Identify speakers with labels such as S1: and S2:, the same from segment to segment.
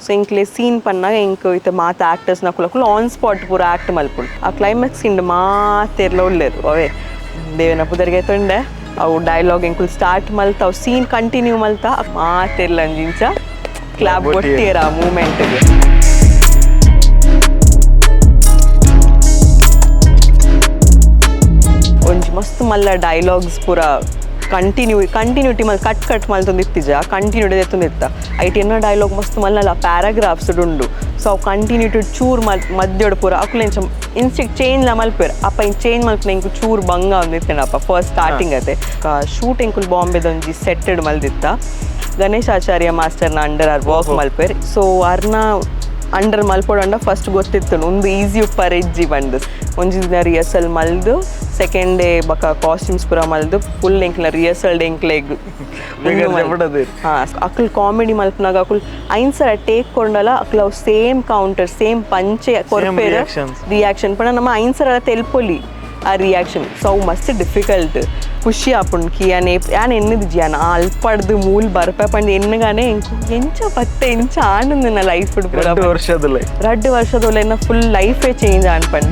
S1: So ಎಂಕ್ಲೆ scene ಪನ್ನಾಗ ಎಂಕ್ ಇತ್ತೆ ಮಾತ ಆಕ್ಟರ್ಸ್ ನಕುಲಕುಲು ಆನ್ ಸ್ಪಾಟ್ ಪೂರ ಆಕ್ಟ್ ಮಲ್ಪುಂಡು. ಆ ಕ್ಲೈಮ್ಯಾಕ್ಸ್ ಇಂಡ್ ಮಾತೆರ್ಲ ಉಲ್ಲೆರ್. ಅವೇ ದೇವನ ಪುದರ್ಗೆ ತೊಂಡೆ ಅವು ಡೈಲಾಗ್ ಎಂಕುಲು ಸ್ಟಾರ್ಟ್ ಮಲ್ತ ಅವು ಸೀನ್ ಕಂಟಿನ್ಯೂ ಮಲ್ತ ಮಾತೆರ್ಲ ಅಂಜಿಂಚ ಕ್ಲಾಪ್ ಬೊಟ್ಟಿಯರ ಆ ಮೂಮೆಂಟ್ಗೆ. ಒಂಜಿ ಮಸ್ತ್ ಮಲ್ಲ ಡೈಲಾಗ್ಸ್ ಪೂರ ಕಂಟಿನ್ಯೂಟಿ ಮಲ್ ಕಟ್ ಕಟ್ ಮಲ್ತೊಂದು ಇತ್ತಿಜ ಕಂಟಿನ್ಯೂಟಿ ಎತ್ತೊಂದಿತ್ತ. ಐಟ್ ಎನ್ನ ಡೈಲಾಗ್ ಮಸ್ತ್ ಮಲ್ಲ ಪ್ಯಾರಾಗ್ರಾಫ್ಸ್ ಉಂಡು. ಸೊ ಅವು ಕಂಟಿನ್ಯೂಟಿ ಚೂರು ಮಲ್ ಮಧ್ಯೋಡು ಪೂರ ಅಕುಲು ಎಂಚ ಇನ್ಸ್ಟಿಕ್ ಚೇಂಜ್ ಲ ಮಲ್ಪೆರ್. ಅಪ್ಪ ಇಂಚ ಚೇಂಜ್ ಮಲ್ಪುನ ಎಂಕು ಚೂರು ಬಂಗ ಒಂದಿತ್ತಂಡ ಅಪ್ಪ ಫಸ್ಟ್ ಸ್ಟಾರ್ಟಿಂಗ್ ಅತೆ. ಶೂಟ್ ಎಂಕುಲು ಬಾಂಬೆದೊಂಜಿ ಸೆಟ್ಟೆಡ್ ಮಲ್ದಿತ್ತ. Ganesh Acharya master under R work ಮಲ್ಪೆರ್. So ಅರ್ನ ಅಂಡರ್ ಮಲ್ಪೊಡಂಡ ಫಸ್ಟ್ ಗೊತ್ತಿತ್ತು ಒಂದು ಈಸಿ ಉಪ್ಪಾರ ಇಜ್ಜಿ ಬಂದು. ಒಂಜಿ ದಿನ ರಿಹರ್ಸಲ್ ಮಲ್ದು ಸೆಕೆಂಡ್ ಡೇ ಬಕ ಕಾಸ್ಟ್ಯೂಮ್ಸ್ ಪೂರ ಮಲ್ದು ಫುಲ್ ಎಂಕ್ಲ ರಿಹರ್ಸಲ್ ಎಂಕ್ಲೆಗ್. ಹಾಂ ಅಕ್ಲು ಕಾಮಿಡಿ ಮಲ್ಪನಾಗ ಅಕುಲ್ ಐನ್ ಸರ ಟೇಕ್ ಕೊಂಡಲ ಅಕ್ಲು ಅವು same counter same ಪಂಚೆ ಕೊರ್ಪೇರ್ ರಿಯಾಕ್ಷನ್ ಪಂಡ ನಮ್ಮ ಐನ್ ಸರ ತೆಲ್ಪೊಲಿ ಆ ರಿಯಾಕ್ಷನ್. ಸೊ ಅವು ಮಸ್ತ್ ಡಿಫಿಕಲ್ಟ್. ಖುಷಿ ಆಪುಂಡು ಕಿ ಯಾನ್ ಯಾನ್ ಎನ್ನಿದಿಜಿ ಯಾನ್ ಅಲ್ಪಡ್ದು ಮೂಲ್ ಬರ್ಪೆ ಪಂಡ ಎನ್ನುಗಾನೆ ಎಂಚ ಪತ್ತೆ ಎಂಚ ಆಂಡ್ ನನ್ನ ಲೈಫ್ ಪೂರ.
S2: ವರ್ಷದಲ್ಲೇ
S1: ರಡ್ಡು ವರ್ಷದೊಲ್ಲ ಎನ್ನ ಫುಲ್ ಲೈಫೇ ಚೇಂಜ್ ಆಂಡ್ ಪಂಡ್.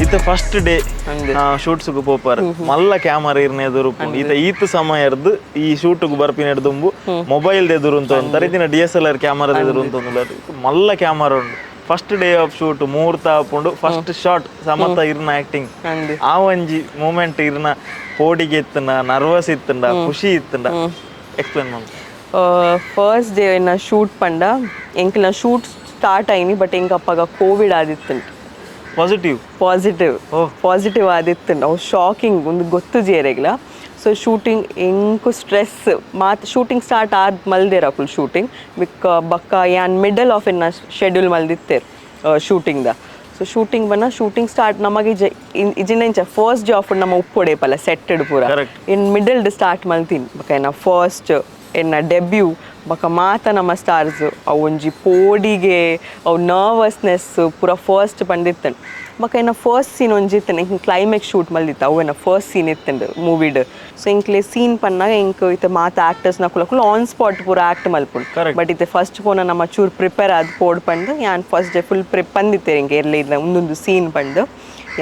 S2: ಈತ ಫಸ್ಟ್ ಡೇ ಶೂಟ್ಸ್ಗೆ ಪೋಪರ್ ಮಲ್ಲ ಕ್ಯಾಮರಾ ಇರ್ನ ಎದುರು ಈತ ಈತ ಸಮಯ ಎರ್ದು ಈ ಶೂಟ್ಗೆ ಬರ್ಪಿನ ದುಂಬು ಮೊಬೈಲ್ ಎದುರು ಅಂತ ತರಿದಿನ D S L R camera ಎದುರು ಅಂತ ಮಲ್ಲ ಕ್ಯಾಮರಾ ಉಂಡು. First day of shoot ಮುಹೂರ್ತ ಆಪುಂಡು. ಫಸ್ಟ್ ಶಾಟ್ ಸಮತ ಇರ್ನ ಆಕ್ಟಿಂಗ್ ಆ ಒಂಜಿ ಮೂಮೆಂಟ್ ಇರ್ನ ಪೋಡಿಗೆ ಇತ್ತಂಡ ನರ್ವಸ್ ಇತ್ತಂಡ ಖುಷಿ ಇತ್ತಂಡ ಎಕ್ಸ್ಪ್ಲೇನ್ ಮಾಡು.
S1: ಫಸ್ಟ್ ಡೇ ಎನ್ನ ಶೂಟ್ ಪಂಡ ಎಂಕ್ಲ ಶೂಟ್ ಸ್ಟಾರ್ಟ್ ಆಯ್ನಿ ಬಟ್ ಎಂಕ್ ಅಪ್ಪಗ ಕೋವಿಡ್ ಆದಿತ್ತುಂಡು.
S2: Positive
S1: positive positive ಆದಿತ್ತುಂಡು. ಅವು ಶಾಕಿಂಗ್ ಒಂದು ಗೊತ್ತು ಜೇರೆಗ್ಲ. ಸೊ ಶೂಟಿಂಗ್ ಎಂಕು ಸ್ಟ್ರೆಸ್ ಮಾತ್ ಶೂಟಿಂಗ್ ಸ್ಟಾರ್ಟ್ ಆದ್ ಮಲ್ದೇರ್ ಅಕುಲು ಶೂಟಿಂಗ್ ಬಿಕ್ ಬಕ್ಕ ಯಾನ್ ಮಿಡಲ್ ಆಫ್ ಎನ್ನ ಶೆಡ್ಯೂಲ್ ಮಲ್ದಿತ್ತೇರ್ ಶೂಟಿಂಗ್ the. So shooting ಬನ್ನ ಶೂಟಿಂಗ್ ಸ್ಟಾರ್ಟ್ ನಮಗೆ ಇಜಿನ ಇಂಚ first day of ನಮ್ಮ ಉಪ್ಪೊಡೇಪಲ್ಲ ಸೆಟ್ಟೆಡ್ ಪೂರ ಇನ್ ಮಿಡಲ್ ಸ್ಟಾರ್ಟ್ ಮಲ್ತೀನಿ ಬಕ್ಕ ಎನ್ನ ಫಸ್ಟ್ ಎನ್ನ ಡೆಬ್ಯೂ ಬಕ್ಕ ಮಾತ ನಮ್ಮ ಸ್ಟಾರ್ಸ್ ಅವು ಒಂಜಿ ಪೋಡಿಗೆ ಅವು ನರ್ವಸ್ನೆಸ್ ಪೂರ ಫಸ್ಟ್ ಪಂದಿತ್ತಂಡು. ಬೊಕ್ಕ ಎನ್ನ ಫಸ್ಟ್ ಸೀನ್ ಒಂಜಿ ಇತ್ತಂಡು ಎಂಕ್ ಕ್ಲೈಮ್ಯಾಕ್ಸ್ ಶೂಟ್ ಮಲ್ದಿತ್ತು. ಅವು ಎನ್ನ ಫಸ್ಟ್ ಸೀನ್ ಇತ್ತಂಡು ಮೂವಿಡ್. ಸೊ ಎಂಕ್ಲೆ ಸೀನ್ ಪನ್ನಾಗ ಎಂಕ್ ಇತ್ತೆ ಮಾತ ಆಕ್ಟರ್ಸ್ ನಕುಲಕುಲು ಆನ್ ಸ್ಪಾಟ್ ಪೂರ ಆಕ್ಟ್ ಮಲ್ಪುಂಡು. ಬಟ್ ಇತ್ತೆ ಫಸ್ಟ್ ಪೋನ ನಮ್ಮ ಚೂರು ಪ್ರಿಪೇರ್ ಆದ್ ಪೋಡ್ ಪಂಡು ಯಾನ್ first day full ಪ್ರಿಪ್ ಪಂದಿತ್ತೆ ಎಂಕ್ ಎರ್ಲೆ ಇದ್ನ ಒಂದೊಂದು ಸೀನ್ ಪಂಡು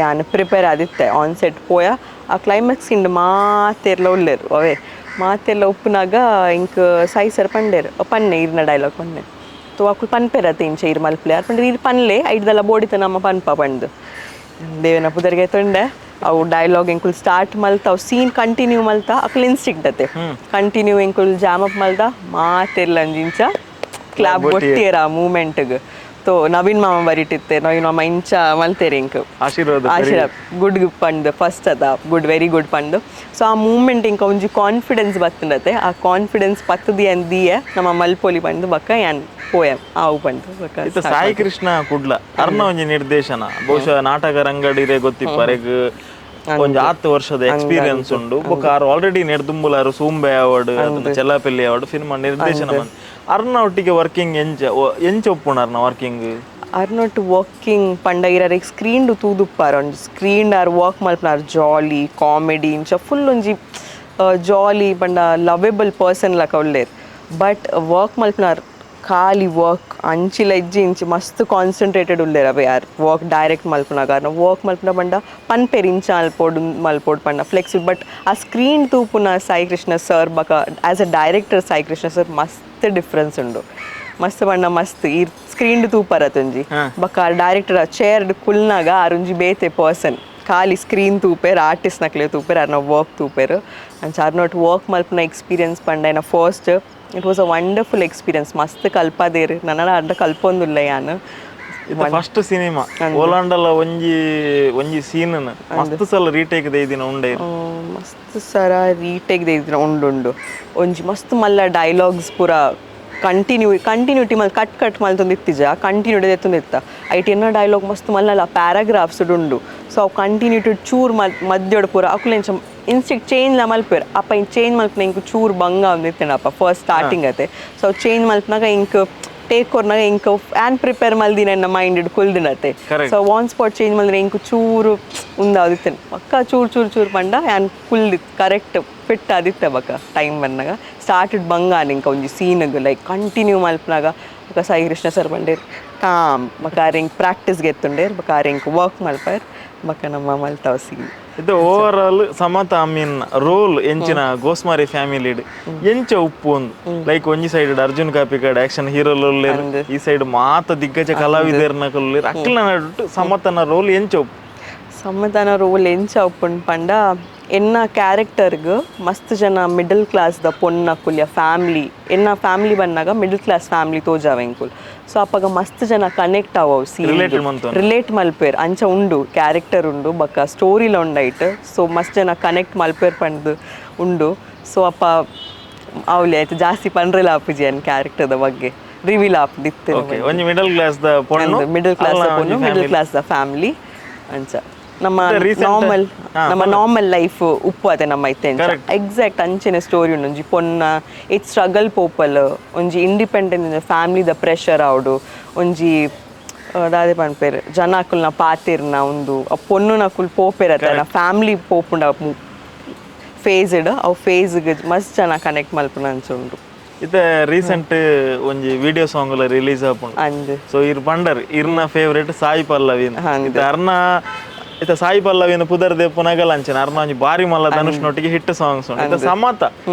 S1: ಯಾನ್ ಪ್ರಿಪೇರ್ ಆದಿತ್ತೆ. ಆನ್ ಸೆಟ್ ಪೋಯ ಆ ಕ್ಲೈಮ್ಯಾಕ್ಸ್ ಇಂಡ್ ಮಾತೆರ್ಲ ಉಲ್ಲೆರ್. ಅವೇ ಮಾತೆಲ್ಲ ಉಪ್ಪುನಾಗ ಇಂಕ್ ಸಾಯಿ ಸರ್ ಪಂಡೇರ್ ಪನ್ನೆ ಇರ್ನ ಡೈಲಾಗ್ ಪನ್ನೆ ತೋ ಅಕುಲು ಪನ್ಪೇರ ಇಂಚ ಇರ್ ಮಲ್ಪಲೆ ಅರ್ ಪಂಡ್ರೆ ಇರ್ ಪನ್ಲೆ ಐಡ್ದಲ್ಲ ಬೋಡಿತ ನಮ್ಮ ಪನ್ಪ ಪಂಡು ದೇವನ ಪುದರ್ಗೆ ತೊಂಡೆ ಅವು ಡೈಲಾಗ್ ಎಂಕುಲು ಸ್ಟಾರ್ಟ್ ಮಲ್ತ ಅವು ಸೀನ್ ಕಂಟಿನ್ಯೂ ಮಲ್ತ ಅಕುಲು ಇನ್ಸ್ಟಿಂಕ್ಟ್ ಅತೆ ಕಂಟಿನ್ಯೂ ಎಂಕುಲು ಜಾಮ್ ಅಪ್ ಮಲ್ತ ಮಾತೆರ್ಲ ಅಂಜಿಂಚ ಕ್ಲಾಪ್ ಬೊಟ್ಟಿಯರ ಆ ಮೂಮೆಂಟ್ಗ್. ತೋ ನವೀನ್ ಮಾಮ ಬರಿಟಿತ್ತೆ ನವೀನ್ ಮಾಮ ಇಂಚ ಮಲ್ತೇರಿ ಇಂಕ್
S2: ಆಶೀರ್ವಾದ
S1: ಆಶೀರ್ವಾದ ಗುಡ್ ಪಂಡ್ ಫಸ್ಟ್ ಅದ good very good ಪಂಡ್. ಸೊ ಆ ಮೂಮೆಂಟ್ ಇಂಕ ಒಂಜಿ ಕಾನ್ಫಿಡೆನ್ಸ್ ಬತ್ತಂಡತೆ ಆ ಕಾನ್ಫಿಡೆನ್ಸ್ ಪತ್ತದಿ ಅಂದಿಯೇ ನಮ್ಮ ಮಲ್ಪೊಲಿ ಪಂಡ್ ಬಕ್ಕ ಯಾನ್ ಪೋಯ ಆವು ಪಂಡ್ ಬಕ್ಕ.
S2: ಇತ್ತ ಸಾಯಿ ಕೃಷ್ಣ ಕುಡ್ಲ ಅರ್ನ ಒಂಜಿ ನಿರ್ದೇಶನ ಬಹುಶಃ ನಾಟಕ ರಂಗಡಿರೆ ಗೊತ್ತಿಪ್ಪರೆಗ್ ಒಂಜಿ 10 ವರ್ಷದ ಎಕ್ಸ್ಪೀರಿಯನ್ಸ್ ಉಂಡು. ಬೊಕ್ಕ ಆರು already ನೆಡ್ದುಂಬುಲಾರು ಸೂಂಬೆ award Chellapilla award cinema ನಿರ್ದೇಶನ. ಅರ್ನ ಒಟ್ಟಿಗೆ ವರ್ಕಿಂಗ್ ಎಂಚ ಎಂಚ ಒಪ್ಪುಂಡು ಅರ್ನ ವರ್ಕಿಂಗ್?
S1: ಆರ್ನೊಟ್ಟು ವರ್ಕಿಂಗ್ ಪಂಡ ಇರರಿಗೆ ಸ್ಕ್ರೀನ್ ತೂದುಪ್ಪಾರ ಒಂಜಿ screen R work ಮಲ್ಪನಾರ್ ಜಾಲಿ ಕಾಮಿಡಿ ಇಂಚ ಫುಲ್ ಒಂಜಿ ಜಾಲಿ ಪಂಡ ಲವೇಬಲ್ ಪರ್ಸನ್ ಲಕ ಉಲ್ಲೇರ್. ಬಟ್ ವರ್ಕ್ ಮಲ್ಪನಾರ್ ಖಾಲಿ ವರ್ಕ್ ಅಂಚಿಲ ಇಜ್ಜಿ ಇಂಚಿ ಮಸ್ತ್ ಕಾನ್ಸಂಟ್ರೇಟೆಡ್ ಉಲ್ಲೇರ್. ಅವೆ ಯಾರ್ ವರ್ಕ್ ಡೈರೆಕ್ಟ್ ಮಲ್ಪನಾಗ ಅರ್ನ ವರ್ಕ್ ಮಲ್ಪನ ಪಂಡ ಪನ್ಪೇರ್ ಇಂಚ ಅಲ್ಪೋಡು ಮಲ್ಪೋಡು ಪಂಡ ಫ್ಲೆಕ್ಸಿಬಲ್. ಬಟ್ ಆ ಸ್ಕ್ರೀನ್ ತೂಪುನ ಸಾಯಿ ಕೃಷ್ಣ ಸರ್ ಬಕ as a director Sai Krishna sir ಮಸ್ತ್ ಡಿಫ್ರೆನ್ಸ್ ಉಂಡು. ಮಸ್ತ್ ಬಣ್ಣ ಮಸ್ತ್ ಈ ಸ್ಕ್ರೀನ್ ತೂಪರ ತುಂಜಿ ಬೊಕ್ಕ ಡೈರೆಕ್ಟರ್ ಚೇರ್ ಕುಲ್ನಾಗ ಆರುಂಜಿ ಬೇತೆ ಪರ್ಸನ್. ಖಾಲಿ ಸ್ಕ್ರೀನ್ ತೂಪೇರ್ ಆರ್ಟಿಸ್ಟ್ ನಕ್ಲೆ ತೂಪೇರ್ ಅರ್ನ ವರ್ಕ್ ತೂಪೇರ್. ಅಂಚ ಅರ್ನೊಟ್ ವರ್ಕ್ ಮಲ್ಪುನ ಎಕ್ಸ್ಪೀರಿಯನ್ಸ್ ಪಂಡ first it was a wonderful experience. ಮಸ್ತ್ ಕಲ್ಪದೇರ್ ನನ್ನ ಅಡ್ಡ ಕಲ್ಪೊಂದುಲ್ಲ ಯಾನ್.
S2: ಇದು ಫಸ್ಟ್ ಸಿನಿಮಾ ಓಲಾಂಡಲ ಒಂಜಿ ಒಂಜಿ ಸೀನ್ ಮಸ್ತ್ ಸಲ ರೀಟೇಕ್ ದಿನ ಉಂಡೆ.
S1: ಮಸ್ತ್ ಸರ ರೀಟೇಕ್ ದಿನ ಉಂಡುಂಡು. ಒಂಜಿ ಮಸ್ತ್ ಮಲ್ಲ ಡೈಲಾಗ್ಸ್ ಪೂರ ಕಂಟಿನ್ಯೂಟಿ ಮಲ್ ಕಟ್ ಕಟ್ ಮಲ್ತೊಂದು ಇತ್ತಿಜ ಕಂಟಿನ್ಯೂಟಿ ಎತ್ತೊಂದಿತ್ತ. ಐಟ್ ಎನ್ನ ಡೈಲಾಗ್ ಮಸ್ತ್ ಮಲ್ಲ ಪ್ಯಾರಾಗ್ರಾಫ್ಸ್ ಉಂಡು. ಸೊ ಅವು ಕಂಟಿನ್ಯೂಟಿ ಚೂರು ಮಧ್ಯೋಡು ಪೂರ ಅಕುಲು ಎಂಚ ಇನ್ಸ್ಟಿಕ್ ಚೇಂಜ್ ಲ ಮಲ್ಪೆರ್. ಅಪ್ಪ ಇಂಚ ಚೇಂಜ್ ಮಲ್ಪುನ ಇಂಕ್ ಚೂರು ಬಂಗ ಒಂದಿತ್ತಂಡ ಅಪ್ಪ ಫಸ್ಟ್ ಸ್ಟಾರ್ಟಿಂಗ್ ಅತೆ. ಸೊ ಅವು ಚೇಂಜ್ ಮಲ್ಪನಾಗ ಇಂಕ್ Take ಕೊರ್ನಾಗ ಇಂಕ ಆ್ಯನ್ ಪ್ರಿಪೇರ್ ಮಲ್ದಿನ ಎನ್ನ ಮೈಂಡ್ ಕುಲ್ದಿನತೆ. So on spot change ಮಲ್ದಿನ ಇಂಕು ಚೂರು ಉಂದಾದಿತ್ತೆ ಪಕ್ಕ ಚೂರು ಚೂರು ಚೂರು ಪಂಡ ಆ್ಯನ್ ಕುಲ್ದಿ ಕರೆಕ್ಟ್ ಫಿಟ್ ಆದಿತ್ತೆ. ಬಕ್ಕ ಟೈಮ್ ಬಂದಾಗ ಸ್ಟಾರ್ಟೆಡ್ ಬಂಗಾನ ಇಂಕ ಒಂಜಿ ಸೀನ್ಗ್ ಲೈಕ್ ಕಂಟಿನ್ಯೂ ಮಲ್ಪನಾಗ ಬೊಕ ಸಾಯಿ ಕೃಷ್ಣ ಸರ್ ಬಂಡೇರ್ ಕಾಮ್ ಬೊಕ ಆರ್ ಎಂಕ್ ಪ್ರಾಕ್ಟೀಸ್ ಗೆತ್ತುಂಡೇರ್ ಬೊಕ ಆರ್ ಎಂಕ್ ವರ್ಕ್ ಮಲ್ಪೇರ್ ಬೊಕ ನಮ್ಮ ಮಲ್ತಾವ್ ಸೀನ್.
S2: ಇದು ಓವರ್ ಆಲ್ ಸಮತ ಅಮೀನ್ ರೋಲ್ ಎಂಚಿನ ಗೋಸ್ಮಾರಿ ಫ್ಯಾಮಿಲಿ ಎಂಚ ಉಪ್ಪು ಒಂದು ಲೈಕ್ ಒಂಜಿ side Arjun Kapikad action hero ಈ ಸೈಡ್ ಮಾತ ದಿಗ್ಗಜ ಕಲಾವಿದರ್ನ ಕಲ್ಲುಲ್ಲೇರ್ ಅಕ್ಲ್ನ ನಡುಟು ಸಮತನ ರೋಲ್ ಎಂಚ ಉಪ್ಪು?
S1: ಸಮತನ ರೋಲ್ ಎಂಚ ಉಪ್ಪುಂಡು ಪಂಡ ಎನ್ನ ಕ್ಯಾರೆಕ್ಟರ್ಗ್ ಮಸ್ತ್ ಜನ ಮಿಡಲ್ ಕ್ಲಾಸ್ ದ ಪೊನ್ನಕುಲ್ಯ ಫ್ಯಾಮಿಲಿ ಎನ್ನ ಫ್ಯಾಮಿಲಿ ಬಂದಾಗ middle class family ತೋಜಾವ ಎಂಕುಲ್. ಸೊ ಅಪಗ ಮಸ್ತ್ ಜನ ಕನೆಕ್ಟ್ ಆವವು ಸೀನ್.
S2: Relate ಮಂತೊಂದು.
S1: Relate ಮಲ್ಪೇರ್ ಅಂಚ ಉಂಡು ಕ್ಯಾರೆಕ್ಟರ್ ಉಂಡು ಬೊಕ್ಕ ಸ್ಟೋರಿಲ ಉಂಡೈಟ್. ಸೊ ಮಸ್ತ್ ಜನ ಕನೆಕ್ಟ್ ಮಲ್ಪೇರ್ ಪಂಡ್ದು ಉಂಡು. ಸೊ ಅಪ್ಪ ಅವಲಿ ಆಯ್ತು ಜಾಸ್ತಿ ಪಂಡ್ರೆಲ ಆಪುಜಿ ಅನ್ ಕ್ಯಾರೆಕ್ಟರ್ದ ಬಗ್ಗೆ ರಿವೀಲ್ ಆಪುದಿತ್ತು.
S2: ಓಕೆ, ಒಂಜಿ ಮಿಡಲ್ ಕ್ಲಾಸ್ ದ ಪೊಣ್ಣು.
S1: ಮಿಡಲ್ ಕ್ಲಾಸ್
S2: ಅಲ್ನ
S1: ಪೊಣ್ಣು
S2: ಒಂಜಿ
S1: middle
S2: family.
S1: Class the family ಅಂಚ ನಮ್ಮ
S2: recent-
S1: normal ನಮ್ಮ ನಾರ್ಮಲ್ ಲೈಫ್ ಉಪ್ಪು ಅದೇ ನಮ್ಮ ಇತ್ತೆ ಎಕ್ಸಾಕ್ಟ್ ಅಂಚೆನೆ ಸ್ಟೋರಿ ಉಂಡು. ಒಂಜಿ ಪೊನ್ನ it struggle ಪೋಪಲ್ ಒಂಜಿ ಇಂಡಿಪೆಂಡೆಂಟ್ ಫ್ಯಾಮಿಲಿದ ಪ್ರೆಷರ್ ಆವಡು ಒಂಜಿ ದಾದೆ ಪನ್ಪೇರು ಜನಾಕುಲ್ನ ಪಾತಿರ್ನ ಒಂದು ಆ ಪೊಣ್ಣುನಕುಲ್ ಪೋಪೇರ ಫ್ಯಾಮಿಲಿ ಪೋಪುಂಡ ಫೇಸ್ಡ್ ಅವು ಫೇಸ್ಗೆ ಮಸ್ತ್ ಜನ ಕನೆಕ್ಟ್ ಮಲ್ಪುನ ಅಂಚ ಉಂಡು.
S2: ಇತ್ತೆ ರೀಸೆಂಟ್ ಒಂಜಿ ವಿಡಿಯೋ ಸಾಂಗ್ ಲ ರಿಲೀಸ್ ಆಪುಂಡು.
S1: ಅಂದ್.
S2: ಸೊ ಇರ್ ಪಂಡರ್ ಇರ್ನ ಫೇವರೇಟ್ ಸಾಯಿ ಪಲ್ಲವಿ. ಇತ್ತೆ ಅರ್ನ ಇತ್ತೆ ಸಾಯಿ ಪಲ್ಲವಿನ ಪುದರ್ ದೇಪುನಗಲ ಅಂಚಿನ ಅರ್ನ ಒಂಜಿ ಬಾರಿ ಮಲ್ಲ ಧನುಷ್ ನೊಟ್ಟಿಗೆ ಹಿಟ್ ಸಾಂಗ್ಸ್ ಉಂಡು. ಇತ್ತೆ ಸಮತ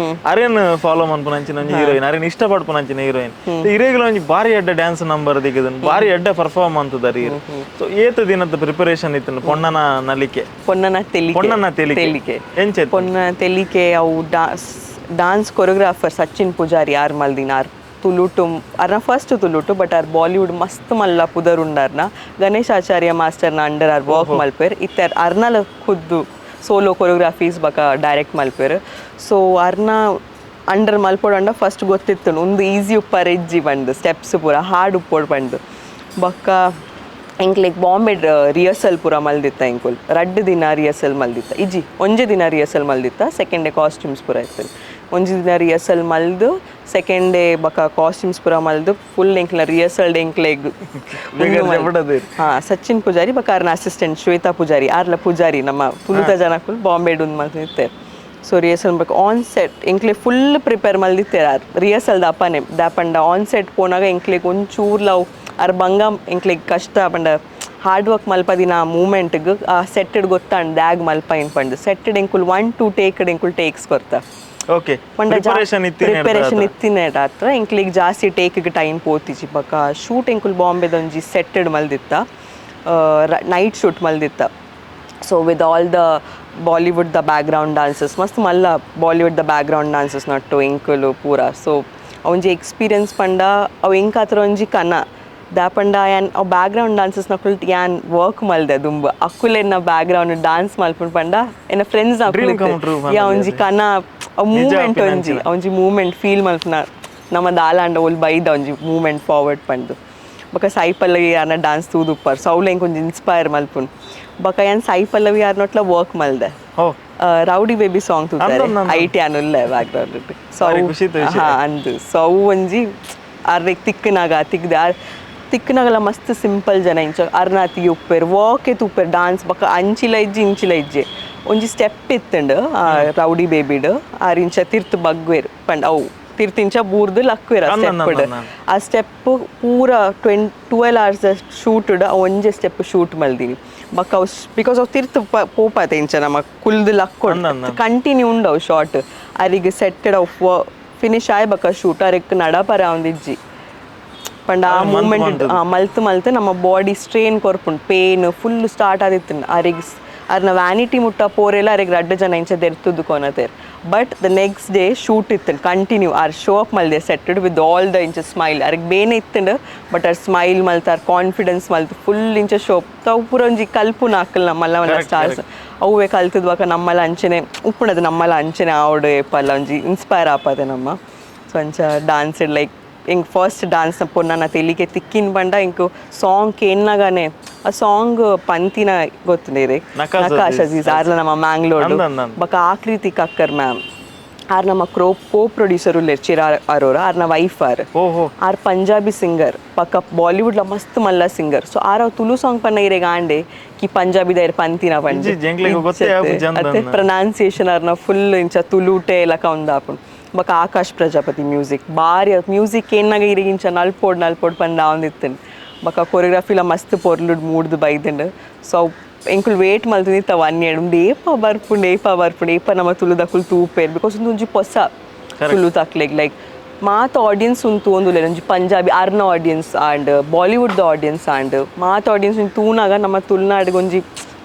S2: ಅರೇನ್ ಫಾಲೋ ಮನ್ಪುನ ಅಂಚಿನ ಒಂಜಿ ಹೀರೋಯಿನ್, ಅರೇನ್ ಇಷ್ಟ ಪಡ್ಪುನ ಅಂಚಿನ ಹೀರೋಯಿನ್. ಇರೇಗ್ಲ ಒಂಜಿ ಬಾರಿ ಎಡ್ಡ ಡ್ಯಾನ್ಸ್ ನಂಬರ್ ದಿಗದನ್ ಬಾರಿ ಎಡ್ಡ ಪರ್ಫಾರ್ಮ್ ಅಂತದಾರ ಇರ್. ಸೊ ಏತ ದಿನದ ಪ್ರಿಪರೇಷನ್ ಇತ್ತು ಪೊಣ್ಣನ ನಲಿಕೆ?
S1: ಪೊನ್ನನ ತೆಲಿಕೆ.
S2: ಪೊಣ್ಣನ ತೆಲಿಕೆ.
S1: ತೆಲಿಕೆ.
S2: ಎಂಚ?
S1: ಪೊನ್ನ ತೆಲಿಕೆ ಅವು ಡಾನ್ಸ್ ಕೊರಿಯೋಗ್ರಾಫರ್ ಸಚಿನ್ ಪೂಜಾರಿ ಯಾರ್ ಮಲ್ದಿನ. ಆರ್ ತುಳುಟು ಅರ್ನ ಫಸ್ಟ್ ತುಳುಟು but R Bollywood ಮಸ್ತ್ ಮಲ್ಲ ಪುದರ್ ಉಂಡಾರ್ನ. Ganesh Acharya master under R work ಮಲ್ಪೇರ್. ಇತ್ತೆ ಅರ್ನಲ ಖುದ್ದು ಸೋಲೋ ಕೊರಿಯೋಗ್ರಾಫೀಸ್ ಬಕ ಡೈರೆಕ್ಟ್ ಮಲ್ಪೇರ್. ಸೊ ಅರ್ನ ಅಂಡರ್ ಮಲ್ಪೊಡಂಡ ಫಸ್ಟ್ ಗೊತ್ತಿತ್ತು ಒಂದು ಈಸಿ ಉಪ್ಪರ್ ಇಜ್ಜಿ ಪಂಡು ಸ್ಟೆಪ್ಸ್ ಪೂರ ಹಾರ್ಡ್ ಉಪ್ಪೋಡು ಪಂಡು. ಬೊಕ್ಕ ಎಂಕ್ಲೆಗ್ ಬಾಂಬೆ ರಿಹರ್ಸಲ್ ಪೂರ ಮಲ್ದಿತ್ತ ಎಂಕುಲ್. ರಡ್ಡ್ ದಿನ ರಿಹರ್ಸಲ್ ಮಲ್ದಿತ್ತ, ಇಜ್ಜಿ ಒಂಜಿ ದಿನ ರಿಹರ್ಸಲ್ ಮಲ್ದಿತ್ತ. Second day costumes ಪೂರ ಇತ್ತು. ಒಂಜಿ ದಿನ ರಿಹರ್ಸಲ್ ಮಲ್ದು ಸೆಕೆಂಡ್ ಡೇ ಬೊಕ ಕಾಸ್ಟ್ಯೂಮ್ಸ್ ಪೂರ ಮಲ್ದು ಫುಲ್ ಎಂಕ್ಲ ರಿಹರ್ಸಲ್ ಎಂಕ್ಲೆಗ್. ಹಾ, ಸಚಿನ್ ಪೂಜಾರಿ ಬೊಕ ಆರ್ನ ಅಸಿಸ್ಟೆಂಟ್ ಶ್ವೇತಾ ಪೂಜಾರಿ ಆರ್ಲ ಪೂಜಾರಿ ನಮ್ಮ ತುಳುತ ಜನಕುಲ್ ಬಾಂಬೆಡ್ ಉಂದು ಮಲ್ತಿತ್ತೆ. ಸೊ ರಿಹರ್ಸಲ್ ಬೊಕ ಆನ್ ಸೆಟ್ ಎಂಕ್ಲೆ ಫುಲ್ ಪ್ರಿಪೇರ್ ಮಲ್ದಿತ್ತೆರ್ ಆರ್ ರಿಹರ್ಸಲ್ ದಾಪನೆ ದಾಪಂಡ ಆನ್ ಸೆಟ್ ಪೋನಾಗ ಎಂಕ್ಲೆಗ್ ಒಂಚೂರ್ಲ ಅವು ಆರ್ ಬಂಗ ಎಂಕ್ಲೆಗ್ ಕಷ್ಟ ಪಂಡ ಹಾರ್ಡ್ ವರ್ಕ್ ಮಲ್ಪದಿನ ಆ ಮೂಮೆಂಟ್ಗ್ ಆ ಸೆಟ್ಟೆಡ್ ಗೊತ್ತಾಂಡ್ ದ್ಯಾಗ್ ಮಲ್ಪೈನ್ ಪಂಡ್. ಸೆಟ್ಟೆಡ್ ಎಂಕುಲ್ 1 2 ಟೇಕ್ಡ್ ಎಂಕುಲ್ ಟೇಕ್ಸ್ ಕೊರ್ತ. ಪಂಡ
S2: ಪ್ರಿಪರೇಷನ್ ಇತ್ತಿನ
S1: ಪ್ರಿಪರೇಷನ್ ಇತ್ತಿನ ಹತ್ರ ಎಂಕ್ಲೆಗ್ ಜಾಸ್ತಿ ಟೇಕ್ಗೆ ಟೈಮ್ ಪೋತಿಜಿ. ಬೊಕ ಶೂಟ್ ಎಂಕುಲ್ ಬಾಂಬೆದ ಒಂಜಿ ಸೆಟ್ಟೆಡ್ ಮಲ್ದಿತ್ತ, ನೈಟ್ ಶೂಟ್ ಮಲ್ದಿತ್ತ. So with all the Bollywood the background dancers ಮಸ್ತ್ ಮಲ್ಲ Bollywood the background dancers nut ಎಂಕುಲು ಪೂರ. ಸೊ ಒಂಜಿ ಎಕ್ಸ್ಪೀರಿಯನ್ಸ್ ಪಂಡ ಅವು ಎಂಕಾತ್ರ ಒಂಜಿ ಕನ ದಾಪಂಡ ಯಾನ್ ಅವು ಬ್ಯಾಕ್ಗ್ರೌಂಡ್ ಡಾನ್ಸರ್ಸ್ ನಕುಲ್ ಯಾನ್ ವರ್ಕ್ ಮಲ್ದೆ ದುಂಬು ಅಕ್ಕುಲೆನ್ನ ಬ್ಯಾಕ್ಗ್ರೌಂಡ್ ಡಾನ್ಸ್ ಮಲ್ಪುಂಡು ಪಂಡ ಎನ್ನ friends
S2: Dream come true.
S1: ಯಾ ಒಂಜಿ ಕನ ಅವು ಮೂಮೆಂಟ್ ಒಂಜಿ ಒಂಜಿ ಮೂಮೆಂಟ್ ಫೀಲ್ ಮಲ್ಪುನ ನಮ್ಮ ದಾಲಾಂಡ ಓಲ್ ಬೈದ ಒಂಜಿ ಮೂಮೆಂಟ್ ಫಾರ್ವರ್ಡ್ ಪಂಡು. ಬೊಕ ಸಾಯಿ ಪಲ್ಲವಿ ಯಾರ್ನ ಡಾನ್ಸ್ ತೂದುಪ್ಪರ್ ಸೊ ಅವ್ಲು ಎಂಕ್ ಒಂಜಿ ಇನ್ಸ್ಪೈರ್ ಮಲ್ಪುನ್. ಬೊಕ ಯಾನ್ ಸಾಯಿ ಪಲ್ಲವಿ ಯಾರ್ನೊಟ್ಲ ವರ್ಕ್ ಮಲ್ದೆ. Rowdy baby song ತೂತಾರೆ I T ಅನುಲ್ಲ background. So
S2: ಬಾರಿ ಖುಷಿತ ವಿಷಯ.
S1: ಹಾ ಅಂದು. ಸೊ ಅವು ಒಂಜಿ ಅರ್ರೆಗ್ ತಿಕ್ಕನಾಗ ತಿಕ್ದೆ ಆರ್ ತಿಕ್ಕನಾಗಲ ಮಸ್ತ್ ಸಿಂಪಲ್ ಜನ ಇಂಚ ಅರ್ನಾತಿ ಉಪ್ಪೇರ್ ವಾಕೆ ತೂಪೆರ್ ಡಾನ್ಸ್ ಬೊಕ ಅಂಚಿಲ ಇಜ್ಜಿ ಇಂಚಿಲ ಇಜ್ಜಿ. ಒಂಜಿ ಸ್ಟೆಪ್ ಇತ್ತುಂಡು ರೌಡಿ ಬೇಬಿಡ್ ಆರ್ ಇಂಚ ತಿರ್ತು ಬಗ್ವೇರ್ ಪಂಡ ಅವು ತಿರ್ತಿಂಚ ಬೂರ್ದು ಲಕ್ವೇರ್ ಆ
S2: ಅಂದ್ ಅಂದ್
S1: ಸ್ಟೆಪ್.
S2: ಅಂದ್ ಅಂದ್.
S1: ಆ ಸ್ಟೆಪ್ ಪೂರ 12 ಅವರ್ಸ್ ಶೂಟುಡ್ ಆ ಒಂಜೆ ಸ್ಟೆಪ್ ಶೂಟ್ ಮಲ್ದಿನಿ. ಬೊಕ ಅವು because ಅವು ತಿರ್ತು ಪೋಪಾತೆ ಇಂಚ ನಮ್ಮ ಕುಲ್ದು
S2: ಅಂದ್
S1: ಲಕ್ಕೊಡು
S2: ಅಂದ್.
S1: ಕಂಟಿನ್ಯೂ ಉಂಡು ಅವು ಶಾರ್ಟ್ ಅರಿಗೆ ಸೆಟ್ಟೆಡ್ ಅವು ಫಿನಿಶ್ ಆಯ್ ಬೊಕ ಶೂಟ್ ಅರೆಕ್ ನಡಪರ ಇಜ್ಜಿ ಪಂಡ ಆ
S2: ಮಂತ್
S1: ಮೂಮೆಂಟ್
S2: ಮಂತದು.
S1: ಮಲ್ತ್ ಮಲ್ತ್ ನಮ್ಮ ಬಾಡಿ ಸ್ಟ್ರೇನ್ ಕೊರ್ಪುಂಡು pain full start ಆದಿತ್ತು ಅರೆಗ್. ಅರ್ನ ವ್ಯಾನಿಟಿ ಮುಟ್ಟ ಪೋರೆಲ್ಲ ಅರೆಗ್ ರಡ್ಡ್ ಜನ ಇಂಚ ದೆರ್ತುದು ಕೊನತೆರ್. But the next day shoot ಇತ್ತು continue. R show up ಮಲ್ದೆ ಸೆಟ್ಟೆಡ್ with all the ಇಂಚ ಸ್ಮೈಲ್. ಅರೆಗ್ ಬೇನೆ ಇತ್ತುಂಡು but R smile ಮಲ್ತ R confidence ಮಲ್ತ್ ಫುಲ್ ಇಂಚ ಶೋ ಅವು ಪೂರ ಒಂಜಿ ಕಲ್ಪುನ ಅಕ್ಕಲ್ ನಮ್ಮಲ್ಲ ಮಲ್ಲ ಸ್ಟಾರ್ಸ್ ಅವುವೆ ಕಲ್ತದ್ವಾಕ ನಮ್ಮಲ್ಲ ಅಂಚೆನೆ ಉಪ್ಪುಣದು ನಮ್ಮಲ್ಲ ಅಂಚೆನೆ ಆವಡು ಏಪಲ್ಲ ಒಂಜಿ ಇನ್ಸ್ಪೈರ್ ಆಪದೆ ನಮ್ಮ. ಸೊ ಅಂಚ ಡಾನ್ಸ್ ಲೈಕ್ ಇಂಕ್ ಫಸ್ಟ್ ಡಾನ್ಸ್ ಪೊನ್ನನ ತೆಲಿಕೆ ತಿಕ್ಕಿನ ಬಂಡ ಇಂಕ್ ಸಾಂಗ್ ಕೇನ್ನಾಗನೆ ಆ ಸಾಂಗ್ ಪಂತಿನ ಗೊತ್ತಿದೆ
S2: ನಕಾಶ್.
S1: ನಕಾಶ್ ಅಜೀಜ್ ಆರ್ಲ ನಮ್ಮ ಮ್ಯಾಂಗ್ಳೂರ್.
S2: ಅಂದ್ ಅಂದ್ ಅಂದ್.
S1: ಬೊಕ ಆಕೃತಿ ಕಕ್ಕರ್ ಮ್ಯಾಮ್ ಆರ್ ನಮ್ಮ ಕ್ರೋ ಕೋ ಪ್ರೊಡ್ಯೂಸರ್ ಉಲ್ಲೇರ್ ಚಿರಾ ಅರೋರ, ಆರ್ನ ವೈಫ್ ಆರ್. ಆರ್ ಪಂಜಾಬಿ ಸಿಂಗರ್, ಪಕ್ಕ ಬಾಲಿವುಡ್ ಲ ಮಸ್ತ್ ಮಲ್ಲ ಸಿಂಗರ್. ಸೊ ಆರ್ ಅವ್ ತುಳು ಸಾಂಗ್ ಪನ್ನ ಇರೆಗ್ ಆಂಡೆ ಕಿ ಪಂಜಾಬಿ ದೈರ್ ಪಂತಿನ ಪಂಡೆ.
S2: ಇಜ್ಜಿ, ಎಂಕ್ಲೆಗ್ ಗೊತ್ತೇ ಆಪುಜಿ ಅಂದ್
S1: ಅತ್ತೆ
S2: ಅಂದ್.
S1: ಪ್ರೊನೌನ್ಸಿಯೇಷನ್ ಆರ್ನ ಫುಲ್ ಇಂಚ ತುಳುಟೆ ಲಕ ಉಂದಾಪುಂಡು. ಬೊಕ ಆಕಾಶ್ ಪ್ರಜಾಪತಿ ಮ್ಯೂಸಿಕ್ ಬಾರಿ ಮ್ಯೂಸಿಕ್ ಏನಾಗ ಇರೆಗ್ ಇಂಚ ನಲ್ಪೋಡ್ ನಲ್ಪೋಡ್ ಪಂದ್ ಆವೊಂದಿತ್ತುಂಡು. ಬೊಕ ಕೊರಿಯೋಗ್ರಫಿಲ ಮಸ್ತ್ ಪೊರ್ಲುಡ್ ಮೂಡ್ದು ಬೈದುಂಡು. ಸೊ ಅವು ಎಂಕುಲು ವೇಟ್ ಮಲ್ತೊಂದಿತ್ತ 1 ಇಯರ್ ಉಂದು ಏಪ ಬರ್ಪುಂಡು, ಏಪ ಬರ್ಪುಂಡು, ಏಪ ನಮ್ಮ ತುಳುದಕುಲು ತೂಪೆರ್. Because ಉಂದು ಒಂಜಿ ಪೊಸ ತುಳು ತಕ್ಲೆಗ್ ಲೈಕ್ ಮಾತ ಆಡಿಯನ್ಸ್ ಉಂದು ತೂವೊಂದುಲ್ಲೆರ್. ಒಂಜಿ ಪಂಜಾಬಿ ಅರ್ನ audience and Bollywood the audience and ಮಾತ ಆಡಿಯನ್ಸ್ ಉಂದು ತೂನಾಗ ನಮ್ಮ ತುಳುನಾಡಿಗೆ ಒಂಜಿ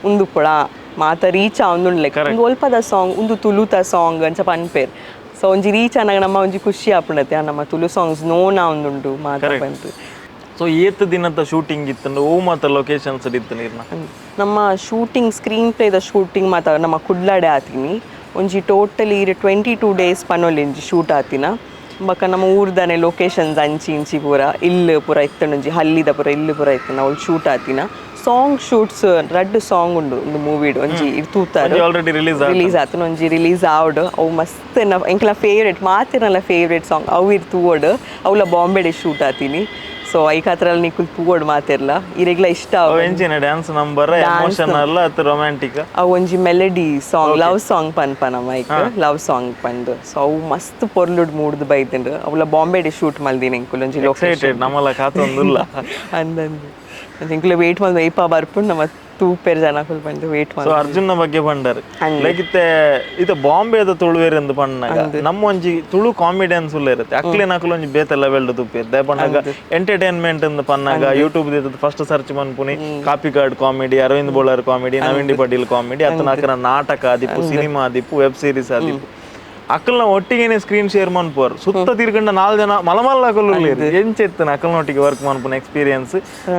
S1: ಉಂದು ಪುಡ ಮಾತ ರೀಚ್ ಆವೊಂದುಂಡು. ಲೈಕ್ ಉಂದು ಒಲ್ಪದ ಸಾಂಗ್, ಉಂದು ತುಳುತ ಸಾಂಗ್ ಅಂಚ ಪನ್ಪೆರ್. ಸೊ ಒಂಜಿ ರೀಚ್ ಆನಾಗ ನಮ್ಮ ಒಂಜಿ ಖುಷಿ ಆಪುಂಡತ್ತೆ, ನಮ್ಮ ತುಳು ಸಾಂಗ್ಸ್ ನೋನ್ ಆವೊಂದುಂಡು ಮಾತ ಪಂದ್.
S2: ಸೊ ಏತ್ ದಿನದ ಶೂಟಿಂಗ್ ಇತ್ತಂಡು, ಓ ಮಾತ ಲೊಕೇಶನ್ಸ್ ಇತ್ತು ಇರ್ನ?
S1: ನಮ್ಮ ಶೂಟಿಂಗ್ ಸ್ಕ್ರೀನ್ ಪ್ಲೇದ ಶೂಟಿಂಗ್ ಮಾತ ನಮ್ಮ ಕುಡ್ಲಾಡೆ ಆತೀನಿ. ಒಂಜಿ ಟೋಟಲಿ 22 ಡೇಸ್ ಪನೊಲಿಂಜಿ ಶೂಟ್ ಆತಿನ. ಬೊಕ ನಮ್ಮ ಊರ್ದನೆ ಲೊಕೇಶನ್ಸ್ ಅಂಚಿ ಇಂಚಿ ಪೂರ ಇಲ್ಲು ಪೂರ ಇತ್ತುಂಡು, ಒಂಜಿ ಹಲ್ಲಿದ ಪೂರ ಇಲ್ಲು ಪೂರ ಇತ್ತು ಅವ್ಳು ಶೂಟ್ ಆತಿನ. ಸಾಂಗ್ ಶೂಟ್ಸ್ ರಡ್ಡ್ ಸಾಂಗ್ ಉಂಡು ಒಂದು ಮೂವಿಡ್, ಒಂಜಿ ತೂತಾರೆ
S2: already release
S1: release ಆತನ, ಒಂಜಿ ರಿಲೀಸ್ ಆವಡ್. ಅವು ಮಸ್ತ್ ಎಂಕ್ಲ ಫೇವ್ರೇಟ್, ಮಾತಿರಲ್ಲ ಫೇವ್ರೇಟ್ ಸಾಂಗ್ ಅವು ಇರ್ ತೂವಡ್. ಅವಳ ಬಾಂಬೆಡೆ ಶೂಟ್ ಆತೀನಿ. ಸೊ ಐಕಾತ್ರಲ್ಲಿ ನಿಕುಲ್ ತೂವಡ್ ಮಾತಿರ್ಲ ಇರೆಗ್ಲ ಇಷ್ಟ
S2: ಅವು ಎಂಚಿನ dance number, emotional ಅತ್ತ ರೊಮ್ಯಾಂಟಿಕ್?
S1: ಅವು ಒಂಜಿ melody song, love song ಪನ್ಪ ನಮ್ಮ ಐಕ್ ಲವ್ ಸಾಂಗ್ ಪಂದ್. ಸೊ ಅವು ಮಸ್ತ್ ಪೊರ್ಲುಡ್ ಮೂಡ್ದು ಬೈದುಂಡು. ಅವಳ ಬಾಂಬೆಡೆ ಶೂಟ್ ಮಲ್ದಿನ ಎಂಕುಲು ಒಂಜಿ ಲೊಕೇಶನ್.
S2: ಎಕ್ಸೈಟೆಡ್ ನಮ್ಮಲ ಕಾತೊಂದುಲ್ಲ.
S1: ಅಂದಂದು ಎಂಕುಲು ವೇಟ್ ಮಲ್ದ ಏಪ ಬರ್ಪುಂಡು ನಮ್ಮ ತೂಪೆರ್ ಜನಕುಲು ಪಂದ್ ವೇಟ್
S2: ಸೊ
S1: ಮಲ್ದ.
S2: ಅರ್ಜುನ ಬಗ್ಗೆ ಪಂಡರ್ ಲೈಕ್ ಇತ್ತೆ ಇತ್ತೆ ಬಾಂಬೆದ ತುಳುವೇರ್ ಎಂದು ಪಣ್ಣಾಗ ನಮ್ಮ ಒಂಜಿ ತುಳು ಕಾಮಿಡಿಯನ್ಸ್ ಉಲ್ಲ ಇರುತ್ತೆ, ಅಕ್ಲೇನ ಅಕ್ಲು ಒಂಜಿ ಬೇತೆ ಲೆವೆಲ್ ತುಪ್ಪೇರ್. ದಾಯೆ ಪಣ್ಣಾಗ ಎಂಟರ್ಟೈನ್ಮೆಂಟ್ ಅಂದ್ ಪನ್ನಾಗ YouTube first search ಮನ್ಪುನಿ Kapikad comedy, Aravind Bolar comedy, Naveen D Patil comedy, ಅತ್ತನ ಅಕ್ಕನ ನಾಟಕ ಆದಿಪ್ಪು, ಸಿನಿಮಾ ಆದಿಪ್ಪು, ವೆಬ್ ಸೀರೀಸ್ ಆದಿಪ್ಪು. ಅಕ್ಕಲ್ನ ಒಟ್ಟಿಗೆನೆ ಸ್ಕ್ರೀನ್ ಶೇರ್ ಮನ್ಪುವರು. ಸುತ್ತ ತಿರ್ಗಂಡ 4 ಜನ ಮಲಮಲ್ಲ ಅಕುಲು ಎಂಚೆತ್ತನ ಅಕ್ಕಲ್ನೊಟ್ಟಿಗೆ ವರ್ಕ್ ಮನ್ಪುನ ಎಕ್ಸ್ಪೀರಿಯನ್ಸ್,